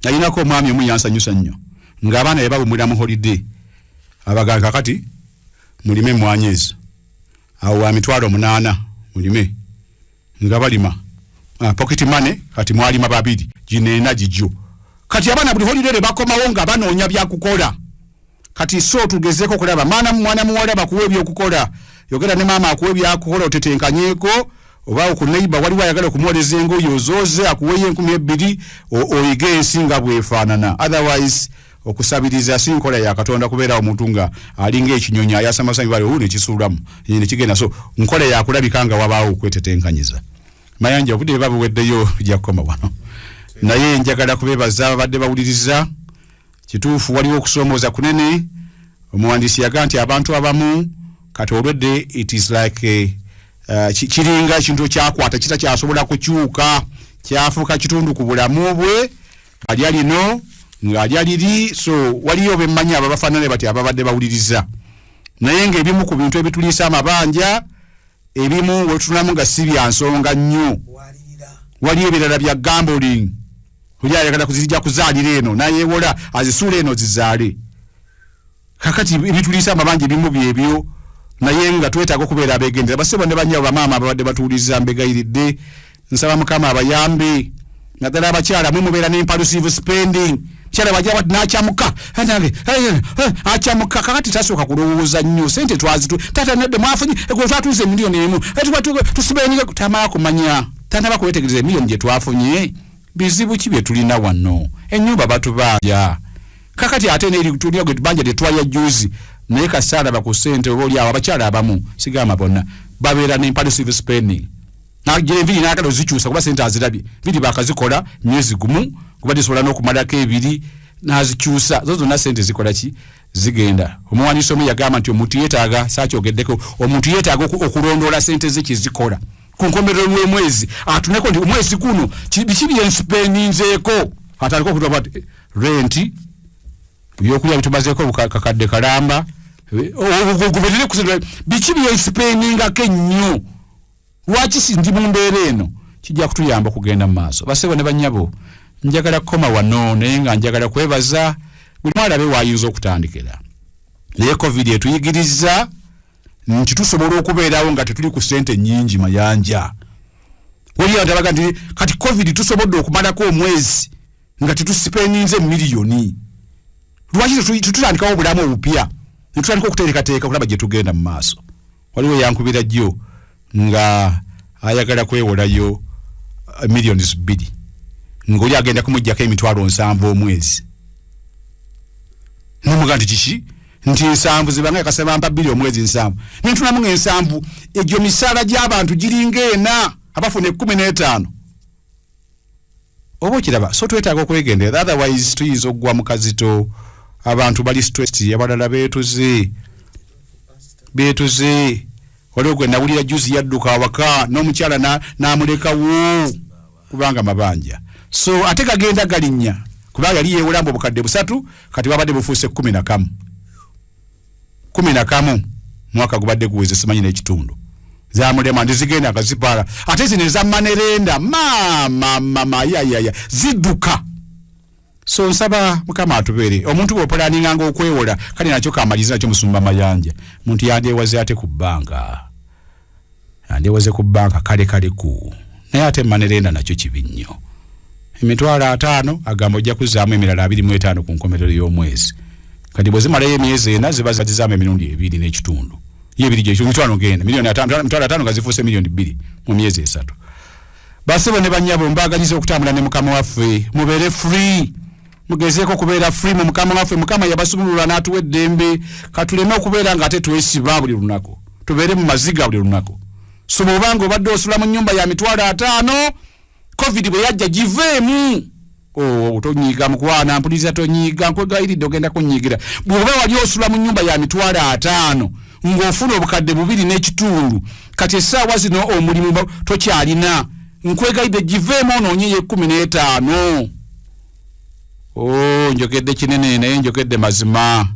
Nalinako omwami omu yansanyusa nnyo ng'abaana be bawumulira mu holiday, abagamba, "Kakati mulime emmwanyi ezo awo wa 80,000 mulime." Nga balima, pocket money, kati mwalima babiri, gino ena gigyo. Kati abaana buli holiday bakomawo nga banoonya byakukola. Kati so tugezeeko okulaba mwana muwala bakuwa ebyokukola. Yogera ne maama akuwa ebyakukola, otetenkanyeeko oba ku neighbor waliwo ayagala okumwoleza engoye ozooze, akuweyo 2000, oyige ensi nga bwefaanana. Otherwise okusabiriza si nkola ya Katonda, kubeera omuntu nga alinga ekinyonyi ayasamasami bali owu nekisuulamu nekigenda. So nkola yakulabika nga wabaawo okwetetenkanyiza. Mayanja, obudde bwe buweddeyo, bijja kukoma wano, naye njagala kubeebaza ababadde bawuliriza. Kituufu waliwo okusoomooza kunene. Omuwandiisi yagaa nti abantu abamu kati olwedde it is like kiringa ekintu ekyakwata kitakyasobola kukyuka, kyafuuka kitundu ku bulamu bwe, alya lino ng'alya liri. So waliyo bemmanyi abo bafaanane bati ababadde bawuliriza, naye ng'ebimu ku bintu ebituliisa amabanja, ebimu wetutunamu nga si bya nsonga nnyo. Walirira. Waliyo ebirala bya gambling, oli ayagala kuzijja kuzaalira eno nayewola azisuula eno zizaale. Kakati ebituliisa amabanja ebimu byebyo, naye nga twetaaga okubeera abegendera. Basebo ne banyabo, bamaama ababadde batuwuliriza, mbegayiridde, nsaba Mukama abayambe, naddala abakyala. Mwe mubeera ne impulsive spending. Mukyala wajja bati nakyamuka, nange akyamuka. Kakati tasooka kulowooza nnyo. Sente twazitu tata nedde mwafunye egwe twatuuze 1 million, tusibeninga tamala kumanya, tanaba kwetegereza emiliyoni gye twafunye, bizibu ki bye tulina wano. Ennyumba batubanja kakati, ate neri tulina gwe banja lyetwalya juzi, naye kasaalaba ku ssente. Oba oli awo abakyala abamu, sigamba bonna, babeera ne impulsive spending. Nagira enviri nagala ozikyusa kuba sente azirabye, nviri bakazikola myezi gumu, kuba zisobola n'okumalako ebiri, nazikyusa zo zonna, sente zikola ki? Zigenda. Omuwandiisi omu yagamba nti omuntu yeetaaga, saakyogeddeko, omuntu yeetaaga okulondoola sente ze kyezikola ku nkomerero lw'omwezi, atuneko nti omwezi guno biki byensipeninzeeko, atandike okutaba renti, ebyokulya bitumazeeko kakadde kalamba, goberere biki byensipeningako ennyo, lwaki si ndi mu mbeera eno. Kijja kutuyamba okugenda mu maaso. Basebo ne bannyabo, njagala kukoma wano, naye nga njagala kwebaza buli mwalabe waayinza okutandikira. Naye COVID etuyigiriza nti tusobola okubeerawo nga tetuli ku ssente nnyingi. Mayanja, waliyo abantu abaga nti kati COVID tusobodde okumalako omwezi nga tetusipeninze miliyoni, lwaki tetutandikawo obulamu obupya netutandika okuteekateeka okulaba gye tugenda mu maaso? Waliwo yankubira jjo nga ayagala kwewolayo 2 millioni, ng'oli agenda kumugjako 70,000 omwezi. Nemuga nti kiki? Nti 70 zibanga kasaba mpa 2 omwezi, 70. Nentunamu nga 70 egyo misaala gy'abantu giringa ena abafuna 15, oba okiraba. So twetaaga okwegendereza, otherwise tuyinza okugwa mu kazito. Abantu bali stressed, abalala beetuze beetuze. Waliwo gwe nawulira juzi yadduka awaka n'omukyala n'amulekawo kubanga mabanja. So ate gagenda galinnya, kubanga yali yeewolamba 3,000, kati babadde bufuuse 11, 11 mwaka gubadde guweze simanyi n'ekitundu. Zamulema ndizigenda nga zipaala. Ate zino eza money lender, maama mama yayaya, zidduka. So nsaba Mukama atubeere. Omuntu bw'opulaninganga okwewola, kale nakyo kamaliza nakyo, musumba Mayanja, muntu yandyewaze ate ku bbanka, yandyewaze ku bbanka kale kale ku, naye ate money lender nakyo kibi nnyo. 50,000 agamba ojja kuzzaamu emirala 25 ku nkomerero y'omwezi. Kati bwe zimalayo emyezi 4, ziba zizaamu emirundi ebiri n'ekitundu, ye ebiri gyekyo mitwalo genda 50 miliyoni, 50,000 nga zifuuse 2 miliyoni mu myezi 3. Basebo ne bannyabo, mbaagaliza okutambula ne Mukama waffe. Mubeere free, mugezeeko okubeera free mu Mukama waffe. Mukama yabasumulula n'atuwa eddembe, katuleme okubeera nga ate twesiba buli lunaku, tubeere mu maziga buli lunaku. So bw'obanga obadde osula mu nnyumba ya 50,000, COVID bwe yajja giveemu. Oh, tonyiiga mukwana, mpuliriza, tonyiiga, nkwegayiridde, ogenda kunyiigira. Bw'oba wali osula mu nnyumba ya 50,000 ng'ofuna 2,500, kati essaawa zino omulimu tokyalina, nkwegayidde giveemu onoonyeyo 15. Oh, njogedde kinene, naye njogedde mazima.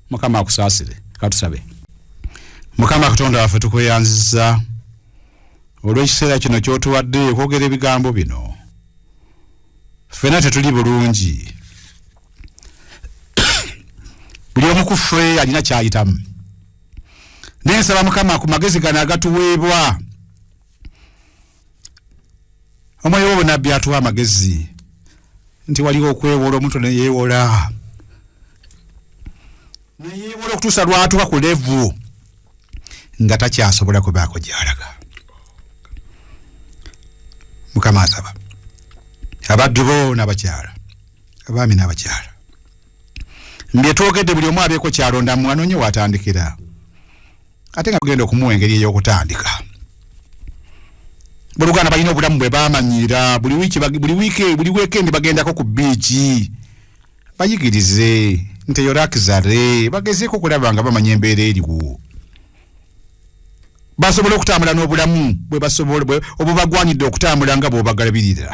Mukama akusaasire. Katusabe. Mukama Katonda waffe, tukweyanziza olw'ekiseera kino ky'otuwadde okwogera ebigambo bino. Ffenna tetuli bulungi, buli omu ku ffe alina kyayitamu, naye nsaba Mukama ku magezi gano agatuweebwa omwoyo w'obunabbi atuwa amagezi nti waliwo okwewola, omuntu neyeewola neyeewola okutuusa lwatuka ku level nga takyasobola kubaako gyalaga. Mukama, asaba abaddu bo n'abakyala, abaami n'abakyala, mbyetwogedde buli omu abeeko kyalondamu, anoonye watandikira, ate nga tugenda okumuwa engeri ey'okutandika. Boluganda balina obulamu bwe bamanyira, buli wiiki, buli wiiki, buli weekend bagendako ku beach. Bayigirize nti eyo luxury, bagezeeko okulaba nga bamanya embeera eriwo, basobole okutambula n'obulamu bwe basobola obubagwanidde okutambula nga bw'obagalabirira,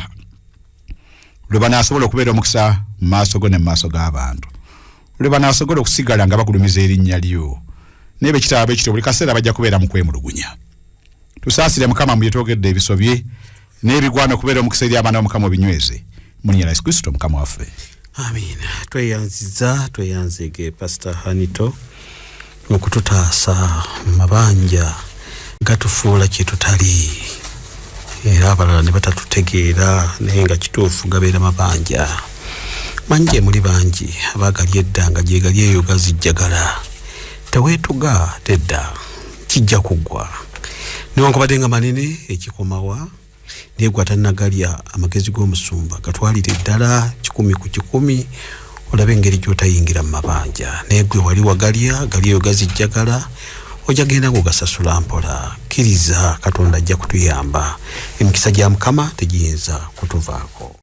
lwe banaasobola okubeera omukisa mu maaso go ne mu maaso g'abantu, lwe banaasobola okusigala nga bagulumiza erinnya lyo. Naye bwe kitaba bwe kityo, buli kaseera bajja kubeera mu kwemulugunya. Tusaasire Mukama mu byetwogedde ebisobye, n'ebigwana okubeera omukisa eri abaana b'Omukama obinyweze, mu linnya lya Yesu Kristo Mukama waffe. Amiina. Tweyanziza, tweyanzige Pastor Hanito okututaasa mabanja gatufuula kyetutali, era abalala ne batatutegeera, naye nga kituufu gabeera mabanja mangi. Emuli bangi abagali edda nga gyegali eyo gazijjagala. Teweetuga tedda, kijja kuggwa newankubadde nga manene ekikomawa, naye gwe atannagalya, amagezi g'omusumba gatwalire ddala 100%, olabe engeri gy'otayingira mu mabanja. Naye gwe wali wagalya, gali eyo gazijjagala, ojja genda ng'ogasasula mpola. Kkiriza Katonda ajja kutuyamba, emikisa gya Mukama tegiyinza kutuvaako.